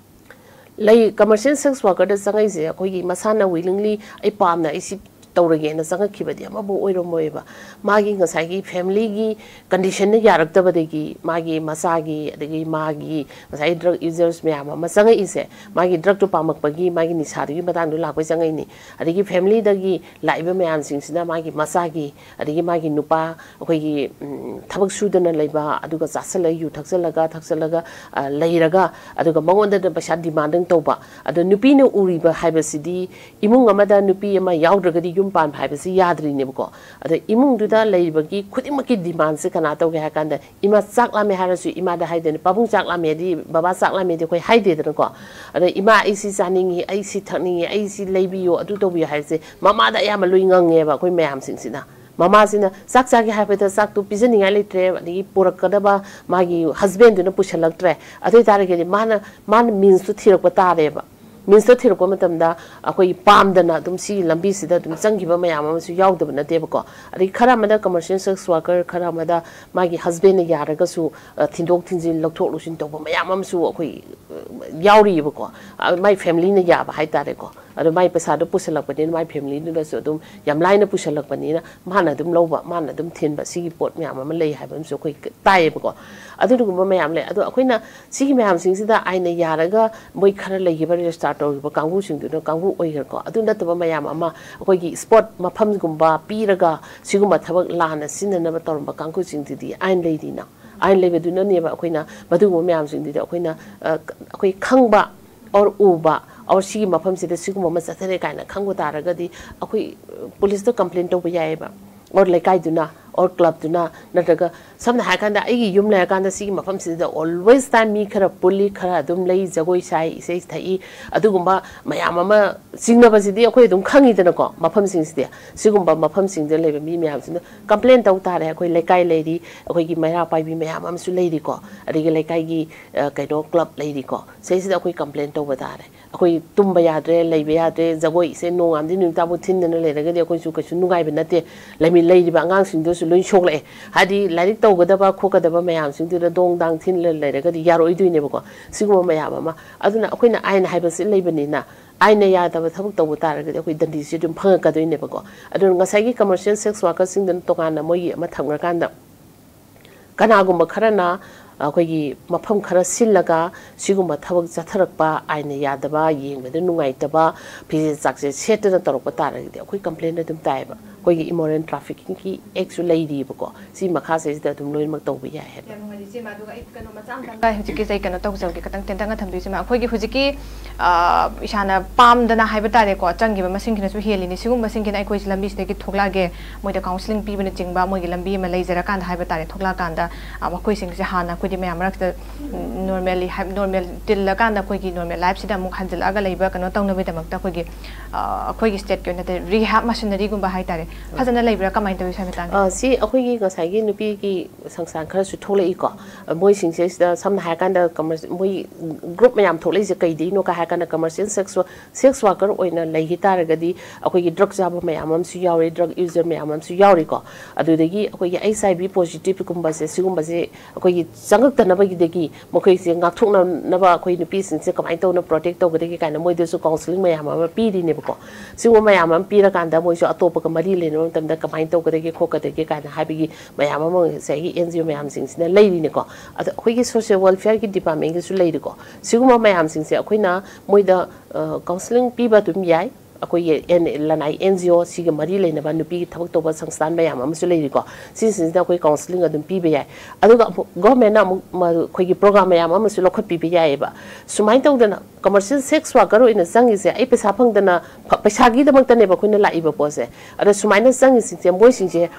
ꯂꯩ, commercial sex workerꯗ ꯆꯪꯉꯛꯏꯁꯦ ꯑꯩꯈꯣꯏꯒꯤ ꯃꯁꯥꯅ willingly "ꯑꯩ ꯄꯥꯝꯅ ꯑꯩ ꯁꯤ ꯇꯧꯔꯒꯦꯅ" ꯆꯪꯉꯛꯈꯤꯕꯗꯤ ꯑꯃꯐꯥꯎ ꯑꯣꯏꯔꯝꯃꯣꯏꯕ꯫ ꯃꯥꯒꯤ ꯉꯁꯥꯏꯒꯤ familyꯒꯤ conditionꯅ ꯌꯥꯔꯛꯇꯕꯗꯒꯤ, ꯃꯥꯒꯤ ꯃꯆꯥꯒꯤ, ꯑꯗꯒꯤ ꯃꯥꯒꯤ ꯉꯁꯥꯏ drug users ꯃꯌꯥꯝ ꯑꯃ ꯆꯪꯉꯛꯏꯁꯦ, ꯃꯥꯒꯤ drugꯇꯨ ꯄꯥꯝꯃꯛꯄꯒꯤ, ꯃꯥꯒꯤ ꯅꯤꯁꯥꯗꯨꯒꯤ ꯃꯇꯥꯡꯗꯨ ꯂꯥꯛꯄꯩ ꯆꯪꯉꯛꯏꯅꯤ꯫ ꯑꯗꯒꯤ familyꯗꯒꯤ ꯂꯥꯛꯏꯕ ꯃꯌꯥꯝꯁꯤꯡꯁꯤꯅ ꯃꯥꯒꯤ ꯃꯆꯥꯒꯤ, ꯑꯗꯒꯤ ꯃꯥꯒꯤ ꯅꯨꯄꯥ, ꯑꯩꯈꯣꯏꯒꯤ, ꯎꯝ, ꯊꯕꯛ ꯁꯨꯗꯅ ꯂꯩꯕ, ꯑꯗꯨꯒ ꯆꯥꯁꯜꯂꯒ, ꯌꯨ ꯊꯛꯆꯜꯂꯒ, ꯊꯛꯆꯜꯂꯒ, ꯑ, ꯂꯩꯔꯒ, ꯑꯗꯨꯒ ꯃꯉꯣꯟꯗ ꯄꯩꯁꯥ demanding ꯇꯧꯕ꯫ ꯑꯗꯣ ꯅꯨꯄꯤꯅ ꯎꯔꯤꯕ ꯍꯥꯏꯕꯁꯤꯗꯤ, ꯏꯃꯨꯡ ꯑꯃꯗ ꯅꯨꯄꯤ ꯑꯃ ꯌꯥꯎꯗ꯭ꯔꯒꯗꯤ ꯌꯨꯝ ꯄꯥꯟꯕ ꯍꯥꯏꯕꯁꯤ ꯌꯥꯗ꯭ꯔꯤꯅꯦꯕꯀꯣ꯫ ꯑꯗꯣ ꯏꯃꯨꯡꯗꯨꯗ ꯂꯩꯔꯤꯕꯒꯤ ꯈꯨꯗꯤꯡꯃꯛꯀꯤ demandꯁꯦ ꯀꯅꯥ ꯇꯧꯒꯦ ꯍꯥꯏ ꯀꯥꯟꯗ, ꯏꯃꯥ ꯆꯥꯛ ꯂꯥꯝꯃꯦ ꯍꯥꯏꯔꯁꯨ ꯏꯃꯥꯗ ꯍꯥꯏꯗꯣꯏꯅꯦ, "ꯄꯥꯕꯨꯡ ꯆꯥꯛ ꯂꯥꯝꯃꯦꯗꯤ, ꯕꯕꯥ ꯆꯥꯛ ꯂꯥꯝꯃꯦꯗꯤ" ꯑꯩꯈꯣꯏ ꯍꯥꯏꯗꯦꯗꯅꯀꯣ꯫ ꯑꯗꯣ "ꯏꯃꯥ ꯑꯩ ꯁꯤ ꯆꯥꯅꯤꯡꯉꯤ, ꯑꯩ ꯁꯤ ꯊꯛꯅꯤꯡꯉꯤ, ꯑꯩ ꯁꯤ ꯂꯩꯕꯤꯌꯣ, ꯑꯗꯨ ꯇꯧꯕꯤꯌꯣ" ꯍꯥꯏꯕꯁꯦ ꯃꯃꯥꯗ ꯑꯌꯥꯝꯕ ꯂꯣꯏ ꯉꯪꯉꯦꯕ ꯑꯩꯈꯣꯏ ꯃꯌꯥꯝꯁꯤꯡꯁꯤꯅ꯫ ꯃꯃꯥꯁꯤꯅ ꯆꯥꯛ ꯆꯥꯒꯦ ꯍꯥꯏꯕꯗ ꯆꯥꯛꯇꯣ ꯄꯤꯖꯅꯤꯡꯉꯥꯏ ꯂꯩꯇ꯭ꯔꯦ, ꯑꯗꯒꯤ ꯄꯨꯔꯛꯀꯗꯕ ꯃꯥꯒꯤ husbandꯗꯨꯅ ꯄꯨꯁꯜꯂꯛꯇ꯭ꯔꯦ, ꯑꯗꯨ ꯑꯣꯏ ꯇꯥꯔꯒꯗꯤ ꯃꯥꯅ, ꯃꯥꯅ meansꯇꯣ ꯊꯤꯔꯛꯄ ꯇꯥꯔꯦꯕ꯫ Meansꯇꯣ ꯊꯤꯔꯛꯄ ꯃꯇꯝꯗ ꯑꯩꯈꯣꯏ ꯄꯥꯝꯗꯅ ꯑꯗꯨꯝ ꯁꯤꯒꯤ ꯂꯝꯕꯤꯁꯤꯗ ꯑꯗꯨꯝ ꯆꯪꯈꯤꯕ ꯃꯌꯥꯝ ꯑꯃꯁꯨ ꯌꯥꯎꯗꯕ ꯅꯠꯇꯦꯕꯀꯣ꯫ ꯑꯗꯩ ꯈꯔ ꯑꯃꯅ commercial sex worker, ꯈꯔ ꯑꯃꯗ ꯃꯥꯒꯤ husbandꯅ ꯌꯥꯔꯒꯁꯨ, ꯑ, ꯊꯤꯟꯗꯣꯛ ꯊꯤꯟꯖꯤꯟ, ꯂꯧꯊꯣꯛ ꯂꯧꯁꯤꯟ ꯇꯧꯕ ꯃꯌꯥꯝ ꯑꯃꯁꯨ ꯑꯩꯈꯣꯏ, ꯑ, ꯌꯥꯎꯔꯤꯑꯕꯀꯣ꯫ ꯑ, ꯃꯥꯏ familyꯅ ꯌꯥꯕ ꯍꯥꯏꯇꯥꯔꯦꯀꯣ꯫ ꯑꯗꯣ ꯃꯥꯏ ꯄꯩꯁꯥꯗꯣ ꯄꯨꯁꯜꯂꯛꯄꯅꯤꯅ ꯃꯥꯏ familyꯗꯨꯅꯁꯨ ꯑꯗꯨꯝ ꯌꯥꯝ ꯂꯥꯏꯅ ꯄꯨꯁꯜꯂꯛꯄꯅꯤꯅ ꯃꯥꯅ ꯑꯗꯨꯝ ꯂꯧꯕ, ꯃꯥꯅ ꯑꯗꯨꯝ ꯊꯤꯟꯕ, ꯁꯤꯒꯤ ꯄꯣꯠ ꯃꯌꯥꯝ ꯑꯃ ꯂꯩ ꯍꯥꯏꯕ ꯑꯃꯁꯨ ꯑꯩꯈꯣꯏ ꯇꯥꯏꯌꯦꯕꯀꯣ꯫ ꯑꯗꯨꯒꯨꯝꯕ ꯃꯌꯥꯝ ꯂꯩ꯫ ꯑꯗꯣ ꯑꯩꯈꯣꯏꯅ ꯁꯤꯒꯤ ꯃꯌꯥꯝꯁꯤꯡꯁꯤꯗ ꯑꯥꯏꯟꯅ ꯌꯥꯔꯒ ꯃꯣꯏ ꯈꯔ ꯂꯩꯈꯤꯕ register ꯇꯧꯔꯤꯕ ꯀꯥꯡꯕꯨꯁꯤꯡꯗꯨꯅ ꯀꯥꯡꯕꯨ ꯑꯣꯏꯈ꯭ꯔꯦꯀꯣ꯫ ꯑꯗꯨ ꯅꯠꯇꯕ ꯃꯌꯥꯝ ꯑꯃ ꯑꯩꯈꯣꯏꯒꯤ spot ꯃꯐꯝꯒꯨꯝꯕ ꯄꯤꯔꯒ ꯁꯤꯒꯨꯝꯕ ꯊꯕꯛ ꯂꯥꯟꯅ ꯁꯤꯖꯤꯟꯅꯅꯕ ꯇꯧꯔꯝꯕ ꯀꯥꯡꯕꯨꯁꯤꯡꯗꯨꯗꯤ ꯑꯥꯏꯟ ꯂꯩꯔꯤꯅ꯫ ꯑꯥꯏꯟ ꯂꯩꯕꯗꯨꯅꯅꯦꯕ ꯑꯩꯈꯣꯏꯅ ꯃꯗꯨꯒꯨꯝꯕ ꯃꯌꯥꯝꯁꯤꯡꯗꯨꯗꯤ ꯑꯩꯈꯣꯏꯅ, ꯑ, ꯑꯩꯈꯣꯏ ꯈꯪꯕ or ꯎꯕ or ꯁꯤꯒꯤ ꯃꯐꯝꯁꯤꯗ ꯁꯤꯒꯨꯝꯕ ꯑꯃ ꯆꯠꯊꯔꯦ ꯀꯥꯏꯅ ꯈꯪꯕ ꯇꯥꯔꯒꯗꯤ ꯑꯩꯈꯣꯏ, ꯑ, policeꯇ complain ꯇꯧꯕ ꯌꯥꯏꯌꯦꯕ꯫ ꯑꯣꯔ ꯂꯩꯀꯥꯏꯗꯨꯅ ꯑꯣꯔ ꯀ꯭ꯂꯕꯇꯨꯅ, ꯅꯠꯇ꯭ꯔꯒ ꯁꯝꯅ ꯍꯥꯏꯔꯀꯥꯟꯗ ꯑꯩꯒꯤ ꯌꯨꯝ ꯂꯩꯔꯀꯥꯟꯗ ꯁꯤꯒꯤ ꯃꯐꯝꯁꯤꯗ always time ꯃꯤ ꯈꯔ ꯄꯨꯜꯂꯤ, ꯈꯔ ꯑꯗꯨꯝ ꯂꯩ, ꯖꯒꯣꯏ ꯁꯥꯏ, ꯏꯁꯩ ꯊꯛꯏ, ꯑꯗꯨꯒꯨꯝꯕ ꯃꯌꯥꯝ ꯑꯃ ꯆꯤꯡꯅꯕꯁꯤꯗꯤ ꯑꯩꯈꯣꯏ ꯑꯗꯨꯝ ꯈꯪꯉꯤꯗꯅꯀꯣ꯫ ꯃꯐꯝꯁꯤꯡꯁꯤꯗꯤ, ꯁꯤꯒꯨꯝꯕ ꯃꯐꯝꯁꯤꯡꯗ ꯂꯩꯕ ꯃꯤ ꯃꯌꯥꯝꯁꯤꯅ ꯀꯝꯄ꯭ꯂꯦꯟ ꯇꯧ ꯇꯥꯔꯦ꯫ ꯑꯩꯈꯣꯏ ꯂꯩꯀꯥꯏ ꯂꯩꯔꯤ, ꯑꯩꯈꯣꯏꯒꯤ ꯃꯩꯔꯥ ꯄꯥꯏꯕꯤ ꯃꯌꯥꯝ ꯑꯃꯁꯨ ꯂꯩꯔꯤꯀꯣ, ꯑꯗꯒꯤ ꯂꯩꯀꯥꯏꯒꯤ ꯀꯩꯅꯣ ꯀ꯭ꯂꯕ ꯂꯩꯔꯤꯀꯣ, ꯁꯤꯁꯤꯗ ꯑꯩꯈꯣꯏ ꯀꯝꯄ꯭ꯂꯦꯟ ꯇꯧꯕ ꯇꯥꯔꯦ꯫ ꯑꯩꯈꯣꯏ ꯇꯨꯝꯕ ꯌꯥꯗ꯭ꯔꯦ, ꯂꯩꯕ ꯌꯥꯗ꯭ꯔꯦ, ꯖꯒꯣꯏ ꯏꯁꯩ ꯅꯣꯡꯉꯥꯟꯕꯗꯤ ꯅꯨꯃꯤꯠ ꯇꯥꯕꯨ ꯊꯤꯟꯗꯅ ꯂꯩꯔꯒꯗꯤ ꯑꯩꯈꯣꯏꯁꯨ ꯀꯩꯁꯨ ꯅꯨꯡꯉꯥꯏꯕ ꯅꯠꯇꯦ꯫ ꯂꯩꯃꯤ-, ꯂꯩꯔꯤꯕ ꯑꯉꯥꯡꯁꯤꯡꯗꯨꯁꯨ ꯂꯣꯏ ꯁꯣꯛꯂꯛꯑꯦ꯫ ꯍꯥꯏꯗꯤ ꯂꯥꯏꯔꯤꯛ ꯇꯧꯒꯗꯕ ꯈꯣꯠꯀꯗꯕ ꯃꯌꯥꯝꯁꯤꯡꯗꯨꯗ ꯗꯣꯡ ꯗꯥꯡ ꯊꯤꯜꯂ ꯂꯩꯔꯒꯗꯤ ꯌꯥꯔꯣꯏꯗꯣꯏꯅꯦꯕꯀꯣ꯫ ꯁꯤꯒꯨꯝꯕ ꯃꯌꯥꯝ ꯑꯃ꯫ ꯑꯗꯨꯅ ꯑꯩꯈꯣꯏꯅ ꯑꯥꯏꯟ ꯍꯥꯏꯕꯁꯤ ꯂꯩꯕꯅꯤꯅ, ꯑꯥꯏꯟꯅ ꯌꯥꯗꯕ ꯊꯕꯛ ꯇꯧꯕ ꯇꯥꯔꯒꯗꯤ ꯑꯩꯈꯣꯏ ꯗꯟꯗꯤꯁꯤ ꯑꯗꯨꯝ ꯐꯪꯉꯛꯀꯗꯣꯏꯅꯦꯕꯀꯣ꯫ ꯑꯗꯨꯅ ꯉꯁꯥꯏꯒꯤ commercial sex workerꯁꯤꯡꯗꯨꯅ ꯇꯣꯉꯥꯟꯅ ꯃꯣꯏꯒꯤ ꯑꯃ ꯊꯝꯈ꯭ꯔꯀꯥꯟꯗ, ꯀꯅꯥꯒꯨꯝꯕ ꯈꯔꯅ ꯑꯩꯈꯣꯏꯒꯤ ꯃꯐꯝ ꯈꯔ ꯁꯤꯜꯂꯒ ꯁꯤꯒꯨꯝꯕ ꯊꯕꯛ ꯆꯠꯊꯔꯛꯄ, ꯑꯥꯏꯟꯅ ꯌꯥꯗꯕ, ꯌꯦꯡꯕꯗ ꯅꯨꯡꯉꯥꯏꯇꯕ, ꯐꯤꯖꯦꯠ ꯆꯥꯛꯁꯦꯠ ꯁꯦꯠꯇꯅ ꯇꯧꯔꯛꯄ ꯇꯥꯔꯒꯗꯤ ꯑꯩꯈꯣꯏ ꯀꯝꯄ꯭ꯂꯦꯟ ꯑꯗꯨꯝ ꯇꯥꯏꯌꯦꯕ꯫ ꯑꯩꯈꯣꯏꯒꯤ immoral traffickingꯒꯤ act ꯁꯨ ꯂꯩꯔꯤꯕꯀꯣ꯫ ꯁꯤ ꯃꯈꯥꯁꯤꯗꯩꯁꯤꯗ ꯑꯗꯨꯝ ꯂꯣꯏꯅꯃꯛ ꯇꯧꯕ ꯌꯥꯏ ꯍꯥꯏꯕ꯫ ꯌꯥꯝ ꯅꯨꯡꯉꯥꯏꯖꯩ, ꯏꯆꯦꯃ꯫ ꯑꯗꯨꯒ ꯑꯩ ꯀꯩꯅꯣ ꯃꯆꯥ ꯑꯝꯇꯪꯒ ꯍꯧꯖꯤꯛꯀꯤꯁꯦ ꯑꯩ ꯀꯩꯅꯣ ꯇꯧꯖꯍꯧꯒꯦ, ꯈꯇꯪ ꯇꯦꯟꯇꯛꯅ ꯊꯝꯕꯤꯌꯨ, ꯏꯆꯦꯃ꯫ ꯑꯩꯈꯣꯏꯒꯤ ꯍꯧꯖꯤꯛꯀꯤ, ꯑ, ꯏꯁꯥꯅ ꯄꯥꯝꯗꯅ ꯍꯥꯏꯕ ꯇꯥꯔꯦꯀꯣ, ꯆꯪꯈꯤꯕ ꯃꯁꯤꯡꯁꯤꯅꯁꯨ ꯍꯦꯜꯂꯤꯅꯤ꯫ ꯁꯤꯒꯨꯝꯕꯁꯤꯡꯁꯤꯅ ꯑꯩꯈꯣꯏꯁꯦ ꯂꯝꯕꯤꯁꯤꯗꯒꯤ ꯊꯣꯛꯂꯛꯑꯒꯦ, ꯃꯣꯏꯗ counselling ꯄꯤꯕꯅꯆꯤꯡꯕ, ꯃꯣꯏꯒꯤ ꯂꯝꯕꯤ ꯑꯃ ꯂꯩꯖꯔꯀꯥꯟꯗ ꯍꯥꯏꯕ ꯇꯥꯔꯦ, ꯊꯣꯛꯂꯛꯑꯀꯥꯟꯗ, ꯑ, ꯃꯈꯣꯏꯁꯤꯡꯁꯦ ꯍꯥꯟꯅ ꯑꯩꯈꯣꯏꯗꯤ ꯃꯌꯥꯝ ꯃꯔꯛꯇ, ꯎꯝ, normally ꯍꯥꯏ-, normal ꯇꯤꯜꯂꯀꯥꯟꯗ ꯑꯩꯈꯣꯏꯒꯤ normal lifeꯁꯤꯗ ꯑꯃꯨꯛ ꯍꯟꯖꯤꯜꯂꯛꯑꯒ ꯂꯩꯕ ꯀꯩꯅꯣ ꯇꯧꯅꯕꯒꯤꯗꯃꯛꯇ ꯑꯩꯈꯣꯏꯒꯤ, ꯑ, ꯑꯩꯈꯣꯏꯒꯤ stateꯀꯤ ꯑꯣꯏꯅ rehab machineryꯒꯨꯝꯕ ꯍꯥꯏ ꯇꯥꯔꯦ, ꯐꯖꯅ ꯂꯩꯕ꯭ꯔꯥ? ꯀꯃꯥꯏꯅ ꯇꯧꯋꯤ ꯁ꯭ꯋꯥꯏ ꯃꯇꯥꯡꯗ? ꯑ, ꯁꯤ ꯑꯩꯈꯣꯏꯒꯤ ꯉꯁꯥꯏꯒꯤ ꯅꯨꯄꯤꯒꯤ ꯁꯪꯁꯊꯥꯟ ꯈꯔꯁꯨ ꯊꯣꯛꯂꯛꯏꯀꯣ꯫ ꯃꯣꯏꯁꯤꯡꯁꯦ ꯁꯤꯗ ꯁꯝꯅ ꯍꯥꯏꯔꯀꯥꯟꯗ commerce-, ꯃꯣꯏ group ꯃꯌꯥꯝ ꯊꯣꯛꯂꯛꯏꯁꯦ ꯀꯩꯗꯩꯅꯣ ꯀ ꯍꯥꯏꯔꯀꯥꯟꯗ commercial sex wo-, sex worker ꯑꯣꯏꯅ ꯂꯩꯈꯤ ꯇꯥꯔꯒꯗꯤ ꯑꯩꯈꯣꯏꯒꯤ drug ꯆꯥꯕ ꯃꯌꯥꯝ ꯑꯃꯁꯨ ꯌꯥꯎꯔꯤ, drug user ꯃꯌꯥꯝ ꯑꯃꯁꯨ ꯌꯥꯎꯔꯤꯀꯣ꯫ ꯑꯗꯨꯗꯒꯤ ꯑꯩꯈꯣꯏꯒꯤ HIV positiveꯀꯨꯝꯕꯁꯦ, ꯁꯤꯒꯨꯝꯕꯁꯦ ꯑꯩꯈꯣꯏꯒꯤ ꯆꯪꯉꯛꯇꯅꯕꯒꯤꯗꯒꯤ ꯃꯈꯣꯏꯁꯦ ꯉꯥꯛꯊꯣꯛꯅꯅꯕ ꯑꯩꯈꯣꯏ ꯅꯨꯄꯤꯁꯤꯡꯁꯦ ꯀꯃꯥꯏꯅ ꯇꯧꯅ protect ꯇꯧꯒꯗꯒꯦ ꯀꯥꯏꯅ ꯃꯣꯏꯗꯁꯨ counselling ꯃꯌꯥꯝ ꯑꯃ ꯄꯤꯔꯤꯅꯦꯕꯀꯣ꯫ ꯁꯤꯒꯨꯝꯕ ꯃꯌꯥꯝ ꯑꯃ ꯄꯤꯔꯀꯥꯟꯗ ꯃꯣꯏꯁꯨ ꯑꯇꯣꯞꯄꯒ ꯃꯔꯤ ꯂꯩꯅꯕ ꯃꯇꯝꯗ ꯀꯃꯥꯏꯅ ꯇꯧꯒꯗꯒꯦ ꯈꯣꯠꯀꯗꯒꯦ ꯀꯥꯏꯅ ꯍꯥꯏꯕꯒꯤ ꯃꯌꯥꯝ ꯑꯃ ꯉꯁꯥꯏꯒꯤ NGO ꯃꯌꯥꯝꯁꯤꯡꯁꯤꯅ ꯂꯩꯔꯤꯅꯦꯀꯣ꯫ ꯑꯗꯣ ꯑꯩꯈꯣꯏꯒꯤ social welfareꯒꯤ departmentꯒꯤꯁꯨ ꯂꯩꯔꯤꯀꯣ꯫ ꯁꯤꯒꯨꯝꯕ ꯃꯌꯥꯝꯁꯤꯡꯁꯦ ꯑꯩꯈꯣꯏꯅ ꯃꯣꯏꯗ, ꯑ, counselling ꯄꯤꯕ ꯑꯗꯨꯝ ꯌꯥꯏ꯫ ꯑꯩꯈꯣꯏꯒꯤ ꯑꯦꯟ ꯂꯅꯥꯏ ꯑꯦꯟ ꯖꯤ ꯑꯣ ꯁꯤꯒ ꯃꯔꯤ ꯂꯩꯅꯕ ꯅꯨꯄꯤꯒꯤ ꯊꯕꯛ ꯇꯧꯕ ꯁꯪꯁꯊꯥꯟ ꯃꯌꯥꯝ ꯑꯃꯁꯨ ꯂꯩꯔꯤꯀꯣ꯫ ꯁꯤꯁꯤꯡꯁꯤꯗ ꯑꯩꯈꯣꯏ ꯀꯥꯎꯟꯁꯤꯂꯤꯡ ꯑꯗꯨꯝ ꯄꯤꯕ ꯌꯥꯏ꯫ ꯑꯗꯨꯒ ꯑꯃꯨꯛ ꯒꯣꯔꯃꯦꯟꯅ ꯑꯃꯨꯛ ꯃ- ꯑꯩꯈꯣꯏꯒꯤ ꯄ꯭ꯔꯣꯒ꯭ꯔꯥꯝ ꯃꯌꯥꯝ ꯑꯃꯁꯨ ꯂꯧꯈꯠꯄꯤꯕ ꯌꯥꯏꯑꯕ꯫ ꯁꯨꯃꯥꯏꯅ ꯇꯧꯗꯅ ꯀꯃꯔꯁꯤꯌꯦꯜ ꯁꯦꯛꯁ ꯋꯥꯔꯀꯔ ꯑꯣꯏꯅ ꯆꯪꯉꯤꯁꯦ ꯑꯩ ꯄꯩꯁꯥ ꯐꯪꯗꯅ ꯐ- ꯄꯩꯁꯥꯒꯤꯗꯃꯛꯇꯅꯦꯕ ꯑꯩꯈꯣꯏꯅ ꯂꯥꯛꯏꯕ ꯄꯣꯠꯁꯦ꯫ ꯑꯗꯣ ꯁꯨꯃꯥꯏꯅ ꯆꯪꯉꯤꯁꯤꯡꯁꯦ ꯃꯣꯏꯁꯤꯡꯁꯦ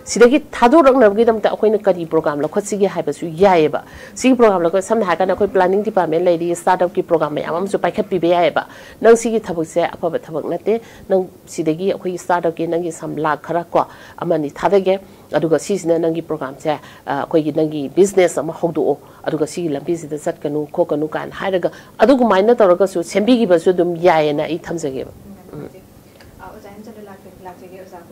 ꯁꯤꯗꯒꯤ ꯊꯥꯗꯣꯔꯛꯅꯕꯒꯤꯗꯃꯛꯇ ꯑꯩꯈꯣꯏꯅ ꯀꯔꯤ ꯄ꯭ꯔꯣꯒ꯭ꯔꯥꯝ ꯂꯧꯈꯠꯁꯤꯒꯦ ꯍꯥꯏꯕꯁꯨ ꯌꯥꯏꯑꯕ꯫ ꯁꯤꯒꯤ ꯄ꯭ꯔꯣꯒ꯭ꯔꯥꯝ ꯂꯧꯈꯠ ꯁꯝꯅ ꯍꯥꯏꯔꯀꯥꯟꯗ ꯑꯩꯈꯣꯏ ꯄ꯭ꯂꯥꯅꯤꯡ ꯗꯤꯄꯥꯔꯠꯃꯦꯟ ꯂꯩꯔꯤ, ꯁ꯭ꯇꯥꯔꯠ ꯑꯞꯀꯤ ꯄ꯭ꯔꯣꯒ꯭ꯔꯥꯝ ꯃꯌꯥꯝ ꯑꯃꯁꯨ ꯄꯥꯏꯈꯠꯄꯤꯕ ꯌꯥꯏꯑꯕ꯫ ꯅꯪ ꯁꯤꯒꯤ ꯊꯕꯛꯁꯦ ꯑꯐꯕ ꯊꯕꯛ ꯅꯠꯇꯦ, ꯅꯪ ꯁꯤꯗꯒꯤ ꯑꯩꯈꯣꯏꯒꯤ ꯁ꯭ꯇꯥꯔꯠ ꯑꯞꯀꯤ ꯅꯪꯒꯤ ꯁꯝ ꯂꯥꯛ ꯈꯔ ꯀꯣ ꯑꯃꯅꯤ ꯊꯥꯗꯒꯦ, ꯑꯗꯨꯒ ꯁꯤꯁꯤꯅ ꯅꯪꯒꯤ ꯄ꯭ꯔꯣꯒ꯭ꯔꯥꯝꯁꯦ ꯑ, ꯑꯩꯈꯣꯏꯒꯤ ꯅꯪꯒꯤ ꯕꯤꯖꯤꯅꯦꯁ ꯑꯃ ꯍꯧꯗꯣꯛꯑꯣ, ꯑꯗꯨꯒ ꯁꯤꯒꯤ ꯂꯝꯕꯤꯁꯤꯗ ꯆꯠꯀꯅꯨ ꯈꯣꯠꯀꯅꯨ ꯀꯥꯏꯅ ꯍꯥꯏꯔꯒ ꯑꯗꯨꯒꯨꯃꯥꯏꯅ ꯇꯧꯔꯒꯁꯨ ꯁꯦꯝꯕꯤꯈꯤꯕꯁꯨ ꯑꯗꯨꯝ ꯌꯥꯏꯌꯦꯅ ꯑꯩ ꯊꯝꯖꯒꯦꯕ꯫ ꯎꯝ꯫ ꯑꯣꯖꯥ ꯍꯦꯝꯆꯟꯗ꯭ꯔ ꯂꯥꯛꯆꯒꯦ ꯑꯣꯖꯥ꯫